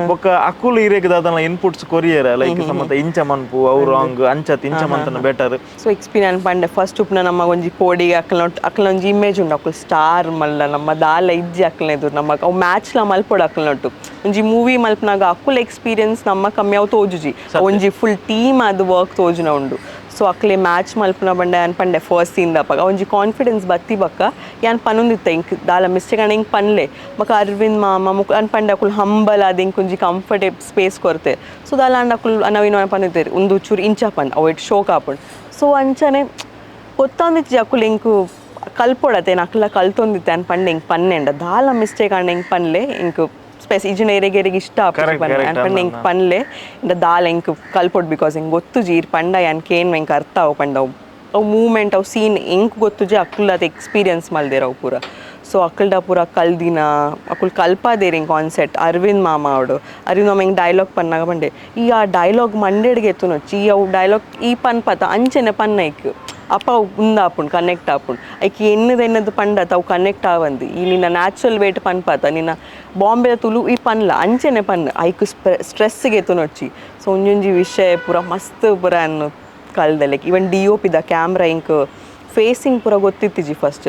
S2: ಬೊಕ್ಕ ಅಕ್ಕುಲು ಇರೇಗ್ ದಾದನ inputs courier like ಸಮತ ಇಂಚ ಮನ್ಪು ಅವು ರಾಂಗ್, ಅಂಚತ್ ಇಂಚ ಮಂತನ better?
S1: So experience ಪಂಡೆ ಫಸ್ಟ್ ಉಪ್ನ ನಮ್ಮ ಒಂಜಿ ಪೋಡಿಗೆ ಅಕ್ಕಲ್ನೊಟ್ಟು ಅಕ್ಕಲ ಒಂಜಿ ಇಮೇಜ್ ಉಂಡು, ಅಕ್ಕಲು ಸ್ಟಾರ್ ಮಲ್ಲ ನಮ್ಮ ದಾಲ ಇಜ್ಜಿ ಅಕ್ಕಲ್ನ ಎದುರು ನಮ್ಮ ಅವು ಮ್ಯಾಚ್ಲ ಮಲ್ಪೊಡು. ಅಕ್ಕಲ್ನೊಟ್ಟು ಒಂಜಿ ಮೂವಿ ಮಲ್ಪನಾಗ ಅಕ್ಕುಲ ಎಕ್ಸ್ಪೀರಿಯನ್ಸ್ ನಮ್ಮ ಕಮ್ಮಿ ಅವು ತೋಜುಜಿ, ಒಂಜಿ ಫುಲ್ ಟೀಮ್ ಅದು ವರ್ಕ್ ತೋಜುನ ಉಂಡು. ಸೊ ಅಕ್ಲೆ ಮ್ಯಾಚ್ ಮಲ್ಪುನ ಬಂಡೆ ಅನ್ ಪಂಡೆ ಫಸ್ಟ್ ಸೀನ್ ದಪಗ ಒಂಜಿ ಕಾನ್ಫಿಡೆನ್ಸ್ ಬತ್ತಿ ಬಕ್ಕ ಯಾನ್ ಪನೊಂದಿತ್ತ ಇಂಕ್ ದಾಲ ಮಿಸ್ಟೇಕ್ ಅಣ್ಣ ಇಂಕ್ ಪನ್ಲೆ. ಬೊಕ ಅರವಿಂದ್ ಮಾಮ ಮುಕ್ ಅನ್ ಪಂಡೆ ಅಕುಲು ಹಂಬಲ್ ಆದ್ ಇಂಕ್ ಒಂಜಿ ಕಂಫರ್ಟ್ ಸ್ಪೇಸ್ ಕೊರ್ತೆ. ಸೊ ದಾಲ ಅಂಡ ಅಕುಲು ನವೀನ ಪನ್ನಿತ್ತೇರು ಉಂದು ಚೂರು ಇಂಚ ಪನ್ ಅವು it ಶೋಕ್ ಆಪುಂಡು. ಸೊ ಅಂಚನೆ ಗೊತ್ತೊಂದಿಜ್ಜಿ ಅಕುಲು ಇಂಕು ಕಲ್ಪೊಡತೆ ಅಕ್ಲ ಕಲ್ತೊಂದಿತ್ತೆ ಅನ್ ಪಂಡೆ ಇಂಕ್ ಪನ್ನೆಂಡ ದಾಲ ಮಿಸ್ಟೇಕ್ ಅಣ್ಣ ಇಂಕ್ ಪನ್ಲೆ ಇಂಕ್ ಸ್ಪೇಸ್ ಇಜಿನ ಎರೆಗೆ ಎರೆಗೆ ಇಷ್ಟ ಆಪುಜಿ ಪನ್ನೆ ಅನ್ ಪಂಡೆ ಇಂಕ್ ಪನ್ಲೆ ಇಂಡ ದಾಲ ಇಂಕ್ ಕಲ್ಪೊಡ್ because ಇಂಕ್ ಗೊತ್ತುಜಿ ಇರ್ ಪಂಡ ಯಾನ್ ಕೇನ್ ಇಂಕ್ ಅರ್ಥ ಅವು ಪಂಡ ಅವು ಅವು ಮೂವ್ಮೆಂಟ್ ಅವು ಸೀನ್ ಇಂಕ್ ಗೊತ್ತುಜಿ ಅಕ್ಕುಲ್ ಅದು ಎಕ್ಸ್ಪೀರಿಯನ್ಸ್ ಮಲ್ದೇರ್ ಅವು ಪೂರ. ಸೊ ಅಕ್ಕಲ್ಡ ಪೂರ ಕಲ್ದಿನ ಅಕುಲ್ ಕಲ್ಪಾದೇರ್ ಇಂಕ್ ಆನ್ ಸೆಟ್. ಅರವಿಂದ್ ಮಾಮ ಅವಡು ಅರವಿಂದ್ ಮಾಮ ಇಂಕ್ ಡೈಲಾಗ್ ಪನ್ನಾಗ ಪಂಡೆ ಈ ಆ ಡೈಲಾಗ್ ಮಂಡೆಡ್ಗೆ ಎತ್ತುನೊಚ್ಚಿ ಈ ಅವು ಡೈಲಾಗ್ ಈ ಪನ್ಪತ ಅಂಚೆನೆ ಪನ್ನೈಕ್ ಅಪ್ಪ ಅವು ಉಂದಾಪುಂಡು ಕನೆಕ್ಟ್ ಆಪುಂಡು ಐಕ್ ಎನ್ನದ ಎನ್ನದು ಪಂಡತ ಅವು ಕನೆಕ್ಟ್ ಆವಂದು ಈ ನಿನ್ನ ನ್ಯಾಚುರಲ್ ವೇಟ್ ಪನ್ಪತ ನಿನ್ನ ಬಾಂಬೆದ ತುಳು ಈ ಪನ್ಲ ಅಂಚೆನೆ ಪನ್ ಐಕ್ ಸ್ಟ್ರೆಸ್ಗೆ ಎತ್ತುನೊಚ್ಚಿ. ಸೊ ಒಂಜೊಂಜಿ ವಿಷಯ ಪೂರ ಮಸ್ತ್ ಪೂರ ಅನ್ನು ಕಲ್ದೆ like even D O ಪಿದ ಕ್ಯಾಮ್ರಾ ಇಂಕ್ ಫೇಸಿಂಗ್ ಪೂರ ಗೊತ್ತಿತ್ತಿಜಿ ಫಸ್ಟ್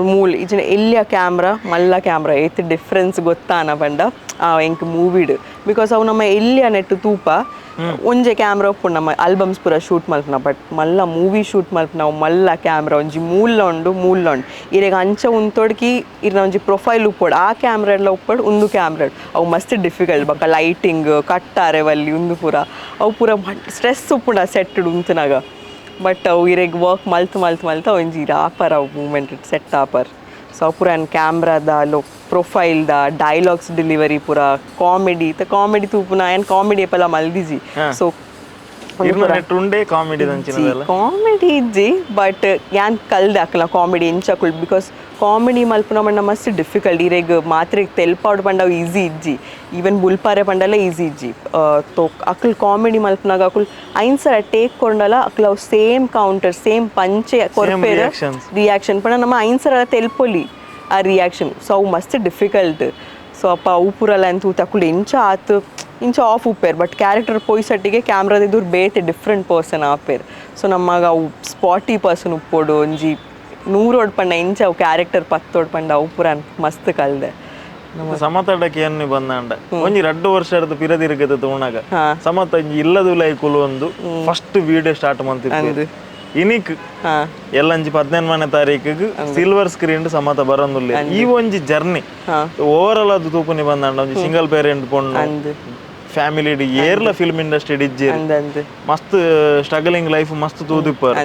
S1: ಮೂಲ್ ಇಜಿನ ಎಲ್ಲಿಯ ಕ್ಯಾಮ್ರಾ ಮಲ್ಲ ಕ್ಯಾಮ್ರಾ ಏತ್ ಡಿಫ್ರೆನ್ಸ್ ಗೊತ್ತಾನ ಪಂಡ ಎಂಕ್ ಮೂವಿಡ್ because ಅವು ನಮ್ಮ ಎಲ್ಲಿಯ ನೆಟ್ ತೂಪ ಒಂಜೆ ಕ್ಯಾಮ್ರಾ ಉಪ್ಪುಂಡು ನಮ್ಮ ಆಲ್ಬಮ್ಸ್ ಪೂರ ಶೂಟ್ ಮಲ್ಪುನ ಬಟ್ ಮಲ್ಲ ಮೂವಿ ಶೂಟ್ ಮಲ್ಪುನ ಅವು ಮಲ್ಲ ಕ್ಯಾಮ್ರಾ ಒಂಜಿ ಮೂಲ ಉಂಡು ಮೂಲ ಉಂಡು ಇರೆಗ್ ಅಂಚ ಉಂತೊಡ್ಕಿ ಇರ್ನ ಒಂಜಿ ಪ್ರೊಫೈಲ್ ಉಪ್ಪೊಡು ಆ ಕ್ಯಾಮ್ರಾ ಎಲ್ಲ ಉಪ್ಪೊಡು ಉಂದು ಕ್ಯಾಮ್ರಾ ಅವು ಮಸ್ತ್ ಡಿಫಿಕಲ್ಟ್ ಬೊಕ್ಕ ಲೈಟಿಂಗ್ ಕಟ್ಟಾರೆ ವಲ್ಲಿ ಉಂದು ಪೂರ ಅವು ಪೂರ ಸ್ಟ್ರೆಸ್ ಉಪ್ಪುಂಡು ಆ ಸೆಟ್ ಉಂತುನಾಗ ಬಟ್ ಅವು ಇರೆಗ್ ವರ್ಕ್ ಮಲ್ತ್ ಮಲ್ತ್ ಮಲ್ತ್ ಒಂಜಿ ಆಪರ್ ಅವು ಮೂಮೆಂಟ್ ಸೆಟ್ ಆಪರ್. ಸೊ ಅವು ಪೂರ ಕ್ಯಾಮ್ರಾದ ಲೋ ಪ್ರೊಫೈಲ್ದ ಡೈಲಾಗ್ಸ್ ಡೆಲಿವರಿ ಪೂರ ಕಾಮಿಡಿ ಕಾಮಿಡಿ ತೂಪುನ ಏನ್ ಕಾಮಿಡಿ ಏಪಲ ಮಲ್ದಿಜಿ ಸೊ
S2: ಇರ್ನ ನೆಟ್ ಉಂಡೆ ಕಾಮಿಡಿ ದಂಚಿನದೆಲ್ಲ?
S1: ಕಾಮಿಡಿ ಇಜ್ಜಿ ಬಟ್ ಯಾನ್ ಕಲ್ದೆ ಅಕ್ಲ ಕಾಮಿಡಿ ಎಂಚ because comedy ಮಲ್ಪುನ ಪಂಡ ಮಸ್ತ್ ಡಿಫಿಕಲ್ಟ್ ಇರೆಗ್ ಮಾತ್ರೆಗ್ ತೆಲ್ಪಾಡ್ ಪಂಡ ಅವು ಈಸಿ ಇಜ್ಜಿ ಈವನ್ ಬುಲ್ಪಾರೆ ಪಂಡಲ ಈಸಿ ಇಜ್ಜಿ. ತೋ ಅಕ್ಲ್ ಕಾಮಿಡಿ ಮಲ್ಪುನಾಗ ಅಕುಲ್ ಐನ್ ಸಲ ಟೇಕ್ ಕೊಂಡಲ ಅಕ್ಲ ಅವು same counter same ಪಂಚೆ ಕೊರ್ಪೇರ್
S2: reactions.
S1: Reaction ಪಂಡ ನಮ್ಮ ಐನ್ ಸಲ ತೆಲ್ಪೊಲಿ ಆ ರಿಯಾಕ್ಷನ್. ಸೊ ಅವು ಮಸ್ತ್ ಡಿಫಿಕಲ್ಟ್. ಸೊ ಅಪ್ಪ ಅವು ಪೂರಲ್ಲ ಅಂತ ತೂತ ಅಕುಲು ಎಂಚ ಆತು ಇಂಚ ಆಫ್ ಉಪ್ಪೇರ್ ಬಟ್ ಕ್ಯಾರೆಕ್ಟರ್ ಪೋಯ್ಸಟ್ಟಿಗೆ ಕ್ಯಾಮ್ರಾದ ಎದುರು ಬೇತೆ ಡಿಫ್ರೆಂಟ್ ಪರ್ಸನ್ ಆಪೇರ್. ಸೊ ನಮ್ಮಗ ಅವು ಸ್ಪಾಟಿ ಪರ್ಸನ್ ಉಪ್ಪೊಡು ಒಂಜಿ ನೂರೋಡ್ ಪಂಡ ಎಂಚ ಅವು ಕ್ಯಾರೆಕ್ಟರ್ ಪತ್ತೋಡ್ ಪಂಡ ಅವು ಪೂರ ಮಸ್ತ್ ಕಲ್ದೆ.
S2: ಸಮತಡಕ್ಕೆ ಏನ್ ಬಂದಾಂಡ ಒಂಜಿ 2 ವರ್ಷದ ಪಿರದಿರ್ಗದ ತೂಣಾಗ ಸಮತ ಒಂಜಿ ಇಲ್ಲದುಲೈ ಕುಲು ಒಂದು first video start ಮಂತಿತ್ತು. ಇನಿಕ್ ಎಲ್ಲಂಜಿ 18ನೇ ತಾರೀಕಿಗೆ ಸಿಲ್ವರ್ ಸ್ಕ್ರೀನ್ ಸಮತ ಬರಂದುಲ್ಲ. ಈ ಒಂಜಿ journey over all ಅದು ತೂಪುನಿ ಬಂದಂಡ ಒಂಜಿ ಸಿಂಗಲ್ ಪೇರೆಂಟ್ ಪೊಣ್ಣು, ಫ್ಯಾಮಿಲಿ ಏರ್ಲ ಫಿಲ್ಮ್ ಇಂಡಸ್ಟ್ರಿ ಇಜ್ಜಿ, ಮಸ್ತ್ ಸ್ಟ್ರಗಲಿಂಗ್ ಲೈಫ್ ಮಸ್ತ್ ತೂದಿಪ್ಪರ್.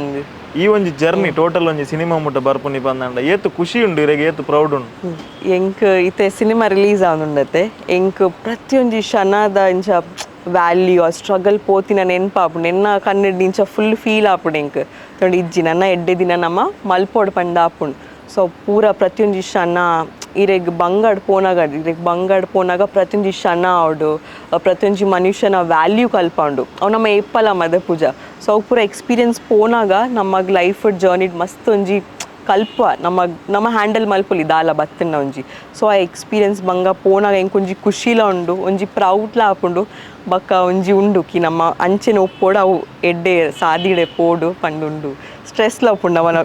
S2: ಈ ಒಂಜಿ ಜರ್ನಿ ಟೋಟಲ್ ಒಂಜಿ ಸಿನಿಮಾ ಮುಟ್ಟ ಬರ್ಪುನಿ ಬಂದಂಡ ಏತು ಖುಷಿ ಉಂಡು ಇರೆಗೆ, ಏತು ಪ್ರೌಡ್ ಉಂಡು?
S1: ಎಂಕ್ ಇತ್ತೆ ಸಿನಿಮಾ ರಿಲೀಸ್ ಆವೊಂದುಂಡತೆ ಎಂಕ್ ಪ್ರತಿಯೊಂಜಿ ಕ್ಷಣದ ಇಂಚ ವ್ಯಾಲ್ಯೂ ಆ ಸ್ಟ್ರಗಲ್ ಪೋತಿನ ನೆನ್ಪಾಪುಂಡು. ಎನ್ನ ಕನ್ನಡ ಇಂಚ ಫುಲ್ ಫೀಲ್ ಆಪುಂಡು. ಎಂಕ್ ತೊಂಡ ಇಜ್ಜಿ ನನ್ನ ಎಡ್ಡೆ ದಿನ ನಮ್ಮ ಮಲ್ಪೋಡು ಪಂಡ ಆಪುಂಡು. ಸೊ ಪೂರ ಪ್ರತಿಯೊಂಜಿ ಕ್ಷಣ ಇರೆಗ್ ಬಂಗಾಡ್ ಪೋನಾಗ, ಇರೆಗ್ ಬಂಗಾಡ್ ಪೋನಾಗ ಪ್ರತಿಯೊಂಜಿ ಕ್ಷಣ ಆವಡು, ಪ್ರತಿಯೊಂಜಿ ಮನುಷ್ಯನ ವ್ಯಾಲ್ಯೂ ಕಲ್ಪೌಂಡು. ಅವು ನಮ್ಮ ಏಪಲ ಮದ ಪೂಜಾ. ಸೊ ಅವು ಪೂರ ಎಕ್ಸ್ಪೀರಿಯನ್ಸ್ ಪೋನಾಗ ನಮ್ಮಗ್ ಲೈಫ್ ಜರ್ನಿ ಮಸ್ತ್ ಒಂಜಿ ಕಲ್ಪ ನಮ್ಮ ನಮ್ಮ ಹ್ಯಾಂಡಲ್ ಮಲ್ಪೊಲಿ ದಾಲ ಬತ್ತನ ಒಂಜಿ. ಸೊ ಆ ಎಕ್ಸ್ಪೀರಿಯನ್ಸ್ ಬಂಗ ಪೋನಾಗ ಎಂಕ್ ಒಂಜಿ ಖುಷಿಲ ಉಂಡು, ಒಂಜಿ ಪ್ರೌಡ್ಲ ಆಪುಂಡು. ಬೊಕ್ಕ ಒಂಜಿ ಉಂಡು ಕಿ ನಮ್ಮ ಅಂಚೆನೆ ಒಪ್ಪೋಡು, ಅವು ಎಡ್ಡೆ ಸಾದಿಡೆ ಪೋಡು ಪಂಡುಂಡು. ಸ್ಟ್ರೆಸ್ಲ ಉಪ್ಪುಂಡು ಅವನ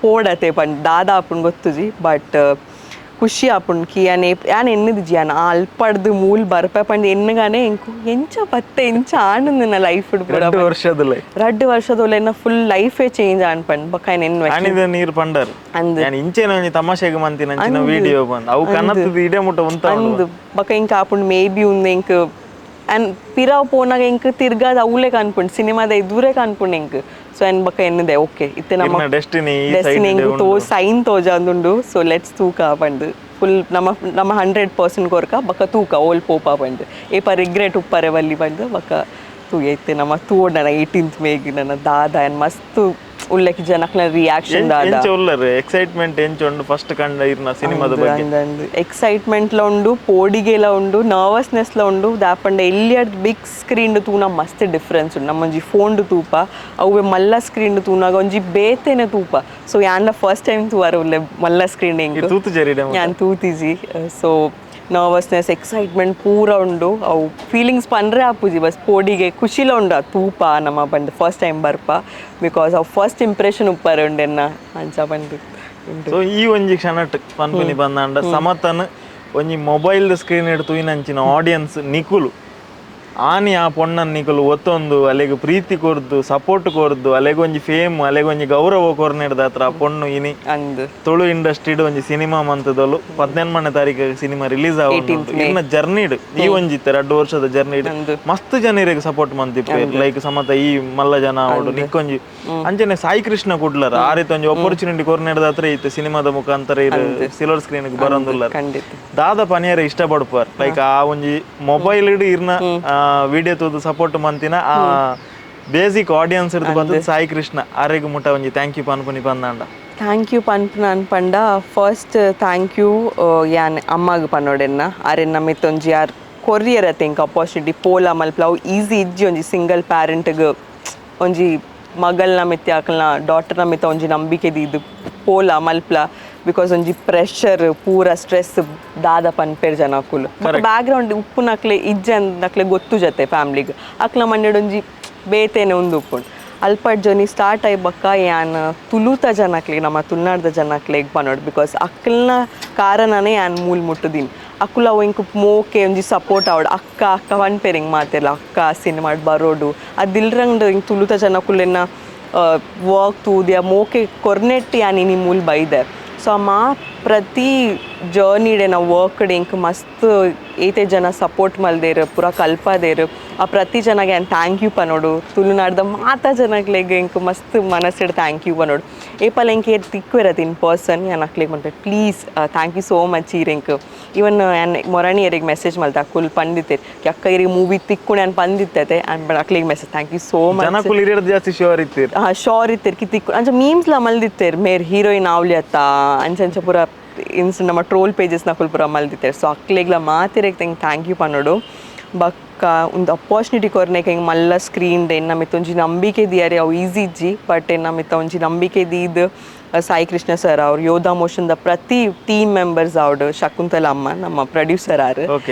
S1: ಪೋಡತೆ ಪಂಡ್ ದಾದ ಆಪುಂಡು ಗೊತ್ತುಜಿ, ಬಟ್ ಖುಷಿ ಆಪುಂಡು ಕಿ ಯಾನ್ ಯಾನ್ ಎನ್ನುದಿಜಿ ಯಾನ್ ಆ ಅಲ್ಪಡ್ದು ಮೂಲ್ ಬರ್ಪೆ ಪಂಡ್ ಎನ್ನುಗಾನೆ ಎಂಕು ಎಂಚ ಪತ್ತೆ ಎಂಚ ಆಂಡು ನನ್ನ ಲೈಫ್ ಪೂರ.
S2: 2 ವರ್ಷದಲ್ಲೇ
S1: 2 ವರ್ಷದೊಲ್ಲ ಎನ್ನ ಫುಲ್ ಲೈಫೇ ಚೇಂಜ್ ಆಂಡ್ ಪಂಡ್ ಬೊಕ್ಕ ಯಾನ್ ಎನ್ನುವೆ
S2: ಆನಿದ ನೀರು ಪಂಡರ್
S1: ಅಂದ್.
S2: ಯಾನ್ ಇಂಚೆನ ಒಂಜಿ ತಮಾಷೆಗೆ ಮಂತಿನ ಅಂಚಿನ ವಿಡಿಯೋ ಬಂದ್ ಅವು ಕನತ್ತದ ಇಡೆ ಮುಟ್ಟ ಉಂತ
S1: ಅಂದ್. ಬೊಕ್ಕ ಎಂಕ್ ಆಪುಂಡು ಮೇ ಬಿ ಉಂದು ಎಂಕ್ ಆ್ಯಂಡ್ ಪಿರಾವ್ ಪೋನಾಗ ಎಂಕ್ ತಿರ್ಗಾದ ಅವ್ಲೆ ಕನ್ಪುಂಡು, ಸಿನಿಮಾದ ಎದುರೇ ಕನ್ಪುಂಡು ಎಂಕ್. ಸೊ ಆ್ಯಂಡ್ ಬೊಕ್ಕ ಎನ್ನುದೆ ಓಕೆ ಇತ್ತೆ ನಮ್ಮ
S2: ಡೆಸ್ಟಿನಿ
S1: ಡೆಸ್ಟಿನಿ ಎಂಕ್ ತೋ ಸೈನ್ ತೋಜಾಂದುಂಡು. ಸೊ let's ತೂಕ ಪಂಡ್ ಫುಲ್ ನಮ್ಮ ನಮ್ಮ 100% ಕೊರ್ಕ ಬೊಕ್ಕ ತೂಕ ಓಲ್ ಪೋಪ ಪಂಡ್ ಏಪ ರಿಗ್ರೆಟ್ ಉಪ್ಪರೆ ಬಲ್ಲಿ ಪಂಡ್ ಬೊಕ್ಕ ತೂಯ ಇತ್ತೆ ನಮ್ಮ ತೂಡ್ ನನ್ನ 18th ಮೇಗ್ ನನ್ನ ದಾದ ಆ್ಯಂಡ್ ಮಸ್ತ್ ಉಲ್ಲೆಕ್ ಜನಕ್ನ ರಿಯಾಕ್ಷನ್ ದಾದ
S2: ಎಂಚ ಉಲ್ಲರ್ ಎಕ್ಸೈಟ್ಮೆಂಟ್ ಎಂಚ ಉಂಡು ಫಸ್ಟ್ ಕಂಡ ಇರ್ನ ಸಿನಿಮಾದ ಬಗ್ಗೆ?
S1: ಎಕ್ಸೈಟ್ಮೆಂಟ್ಲ ಉಂಡು, ಪೋಡಿಗೆಲ ಉಂಡು, ನರ್ವಸ್ನೆಸ್ಲ ಉಂಡು. ದಾಪಂಡ ಎಲ್ಲಿಯಡ್ ಬಿಗ್ ಸ್ಕ್ರೀನ್ ತೂನ ಮಸ್ತ್ ಡಿಫ್ರೆನ್ಸ್ ಉಂಡು. ನಮ್ಮೊಂಜಿ ಫೋನ್ಡ್ ತೂಪ ಅವುವೆ ಮಲ್ಲ ಸ್ಕ್ರೀನ್ ತೂನಾಗ ಒಂಜಿ ಬೇತೆನೆ ತೂಪ. ಸೊ ಯಾನ್ಲ ಫಸ್ಟ್ ಟೈಮ್ ತೂವಾರ ಉಲ್ಲೆ ಮಲ್ಲ ಸ್ಕ್ರೀನ್ ಎಂಕ್
S2: ತೂತು ಜರಿಡೆ
S1: ಯಾನ್ ತೂತಿಜಿ. So nervousness excitement ಪೂರ ಉಂಡು. ಅವು ಫೀಲಿಂಗ್ಸ್ ಪಂಡ್ರೆ ಆಪುಜಿ, ಬಸ್ ಪೋಡಿಗೆ ಖುಷಿಲ ಉಂಡು ಆ ತೂಪ ನಮ್ಮ ಪಂಡ್ ಫಸ್ಟ್ ಟೈಮ್ ಬರ್ಪ, because ಅವು ಫಸ್ಟ್ ಇಂಪ್ರೆಷನ್ ಉಪ್ಪರೆ ಉಂಡು ಎನ್ನ ಅಂಚ ಪಂಡ್ ಉಂಡು.
S2: ಸೊ ಈ ಒಂಜಿ ಕ್ಷಣಟ್ ಪನ್ಪಿನಿ ಬಂದಾಂಡ ಸಮತನ್ ಒಂಜಿ ಮೊಬೈಲ್ ಸ್ಕ್ರೀನ್ ಇಡ್ ತೂಯಿನಂಚಿನ ಆಡಿಯನ್ಸ್ ನಿಕುಲು ಆನಿ ಆ ಪೊಣ್ಣನ್ ನಿಕುಲು ಒತ್ತೊಂದು ಅಲೆಗ್ ಪ್ರೀತಿ ಕೊರ್ದು ಸಪೋರ್ಟ್ ಕೊರ್ದು ಅಲೆಗ್ ಒಂಜಿ ಫೇಮ್ ಅಲೆಗ್ ಒಂಜಿ ಗೌರವ ಕೊರ್ನೆಡ್ದ ಹತ್ರ ಆ ಪೊಣ್ಣು ಇನಿ
S1: ಅಂದ್
S2: ತುಳು ಇಂಡಸ್ಟ್ರಿಡ್ ಒಂಜಿ ಸಿನಿಮಾ ಮಂತದಲು 18ನೇ ತಾರೀಕು ಸಿನಿಮಾ ರಿಲೀಸ್ ಆവുಂಡು. ಇನ್ನ ಜರ್ನಿಡ್ ಈ ಒಂಜಿ 2 ವರ್ಷದ ಜರ್ನಿಡ್ ಮಸ್ತ್ ಜನರಿಗೆ ಸಪೋರ್ಟ್ ಮಂತಿಪ್ಪೆ ಲೈಕ್ ಸಮತ ಈ ಮಲ್ಲ ಜನ ಅವಡು ನಿಕ್ಕೊಂಜಿ ಅಂಚನೆ ಸಾಯಿ ಕೃಷ್ಣ ಕುಡ್ಲರ ಆ ರೀತಿ ಒಂಜಿ ಅಪರ್ಚುನಿಟಿ ಕೊರ್ನೆಡ್ದ ಹತ್ರ ಇತ್ತು ಸಿನಿಮಾದ ಮುಖಾಂತರ ಸಿಲ್ವರ್ ಸ್ಕ್ರೀನ್ ಬರೋದಿಲ್ಲ.
S1: ಖಂಡಿತ
S2: ದಾದ ಪನಿಯರ ಇಷ್ಟ ಪಡ್ಪಾರ್ ಲೈಕ್ ಆ ಒಂಜಿ ಮೊಬೈಲ್ ಇಡ್ ಇರ್ನ ವಿಡಿಯೋ ತೂದು ಸಪೋರ್ಟ್ ಮಂತಿನ ಆ ಬೇಸಿಕ್ ಆಡಿಯನ್ಸ್ ಇರ್ದು ಬಂದದ್ದು ಸಾಯಿ ಕೃಷ್ಣ ಆರೆಗ್ ಮುಟ್ಟ ಒಂಜಿ thank you ಪನ್ಪುನಿ ಪಂದಾಂಡ?
S1: Thank you ಪನ್ಪುನ ಅನ್ಪಂಡ first thank you ಯಾನ್ ಅಮ್ಮಗ್ ಪನ್ನೋಡೆನ್ನ ಆರೆನ್ನ ಮಿತ್ತೊಂಜಿ ಆರ್ ಕೊರಿಯರ್ ಎಂಕ್ ಅಪಾರ್ಚುನಿಟಿ ಪೋಲ ಮಲ್ಪಲ. ಅವು ಈಸಿ ಇಜ್ಜಿ ಒಂಜಿ ಸಿಂಗಲ್ ಪ್ಯಾರೆಂಟ್ಗ್ ಒಂಜಿ ಮಗಲ್ನ ಮಿತ್ತೆ ಅಕಲ್ನ ಡಾಟರ್ನ ಮಿತ್ತ ಒಂಜಿ ನಂಬಿಕೆ ದೀದು ಪೋಲ ಮಲ್ಪಲ, because ಒಂಜಿ ಪ್ರೆಷರ್ ಪೂರ ಸ್ಟ್ರೆಸ್ ದಾದ ಪನ್ಪೇರ್ ಜನಕುಲು ಬ್ಯಾಕ್ ಗ್ರೌಂಡ್ ಉಪ್ಪುನಕ್ಲೆ ಇಜ್ಜೆ ನಕ್ಲೆ ಗೊತ್ತು ಜೊತೆ ಫ್ಯಾಮ್ಲಿಗ್ ಅಕ್ಲ ಮಣ್ಣೆಡ್ ಒಂಜಿ ಬೇತೆನೆ ಒಂದು ಉಪ್ಪುಂಡು. ಅಲ್ಪಡ್ ಜರ್ನಿ ಸ್ಟಾರ್ಟ್ ಆಯಿ ಬಕ್ಕ ಯಾನ್ ತುಳುತ ಜನಕ್ಲೆ ನಮ್ಮ ತುಳುನಾಡ್ದ ಜನಕ್ಲೆಗ್ ಪನೋಡು, because ಅಕ್ಕಲ್ನ ಕಾರಣನೇ ಯಾನ್ ಮೂಲ್ ಮುಟ್ಟುದೀನಿ. ಅಕುಲ ಅವು ಇಂಕ್ ಮೋಕೆ ಒಂಜಿ ಸಪೋರ್ಟ್ ಆವಡ್ ಅಕ್ಕ ಅಕ್ಕ ಪನ್ಪೇರ್ ಹಿಂಗೆ ಮಾತೆಲ್ಲ ಅಕ್ಕ ಸಿನಿಮಾಡ್ ಬರೋಡು ಅದಿಲ್ರಂಗ್ ಹಿಂಗೆ ತುಳುತ ಜನಕುಲೆನ ವರ್ಕ್ ತೂದ್ಯ ಮೋಕೆ ಕೊರ್ನೆಟ್ ಯಾನ್ ಇನಿ ಮೂಲ್ ಬೈದೆ. ಸೊ ಮಾ ಪ್ರತಿ ಜರ್ನಿಡೆ ನಾವು ವರ್ಕ್ಡೆ ಇಂಕ್ ಮಸ್ತ್ ಏತೆ ಜನ ಸಪೋರ್ಟ್ ಮಲ್ದೇರು ಪೂರ ಕಲ್ಪದೇರು ಆ ಪ್ರತಿ ಜನಗೆ ಯಾನ್ thank you ಪನೋಡು. ತುಳುನಾಡ್ದ ಮಾತಾ ಜನಕ್ಲೆಗ್ ಇಂಕ್ ಮಸ್ತ್ ಮನಸ್ಸಿಡ್ thank you ಪನೋಡು. ಏಪಲ ಇಂಕ್ ಏರ್ ತಿಕ್ವೆರತ್ ಇನ್ ಪರ್ಸನ್ ಯಾನ್ ಅಕ್ಲೆಗ್ ಮನ್ಪೆ please thank you so much. ಈರ್ ಇಂಕ್ ಈವನ್ ಯಾನ್ ಮೊರಣಿ ಎರೆಗ್ ಮೆಸೇಜ್ ಮಲ್ತೆ ಅಕುಲ್ ಪಂದಿತ್ತೇರ್ ಅಕ್ಕ ಇರಿಗೆ ಮೂವಿ ತಿಕ್ಕು ಯಾನ್ ಪಂದಿತ್ತತೆ ಆ್ಯಂಡ್ ಅಕ್ಲೆಗ್ message thank you so much.
S2: ಜನಕುಲು ಇರೇಡ್ ಜಾಸ್ತಿ ಶ್ಯೂರ್ ಇತ್ತೀರ್.
S1: ಶೋರ್ ಇತ್ತೀರ್ ಕಿ ತಿಕ್ಕು ಅಂಚ ಮೀಮ್ಸ್ಲ ಮಲ್ದಿತ್ತೇರ್ ಮೇರ್ ಹೀರೋಯಿನ್ ಆವ್ಲಿ ಅತ್ತ ಅಂಚ ಅಂಚ ಪೂರ ಇನ್ಸ್ ನಮ್ಮ ಟ್ರೋಲ್ ಪೇಜಸ್ ನಕುಲ್ ಪೂರ ಮಲ್ದಿತ್ತೇರ್. ಸೊ ಅಕ್ಲೆಗ್ಲ ಮಾತೆರೆಗ್ thank you ಪನೋಡು. ಬಕ್ಕ ಒಂದು ಅಪಾರ್ಚುನಿಟಿ ಕೊರ್ನೆಕ್ ಹಿಂಗೆ ಮಲ್ಲ ಸ್ಕ್ರೀನ್ ಎನ್ನ ಮಿತ್ತ ಒಂಜಿ ನಂಬಿಕೆ ದಿಯಾರೆ ಅವು ಈಸಿ ಇಜ್ಜಿ, ಬಟ್ ಎನ್ನ ಮಿತ್ತ ಒಂಜಿ ನಂಬಿಕೆ ದೀದ್ ಸಾಯಿ ಕೃಷ್ಣ ಸರ್ ಅವ್ರು ಯೋಧಾ ಮೋಷನ್ದ ಪ್ರತಿ ಟೀಮ್ ಮೆಂಬರ್ಸ್ ಅವ್ಡು ಶಕುಂತಲ ಅಮ್ಮ ನಮ್ಮ ಪ್ರೊಡ್ಯೂಸರ್ ಆರು.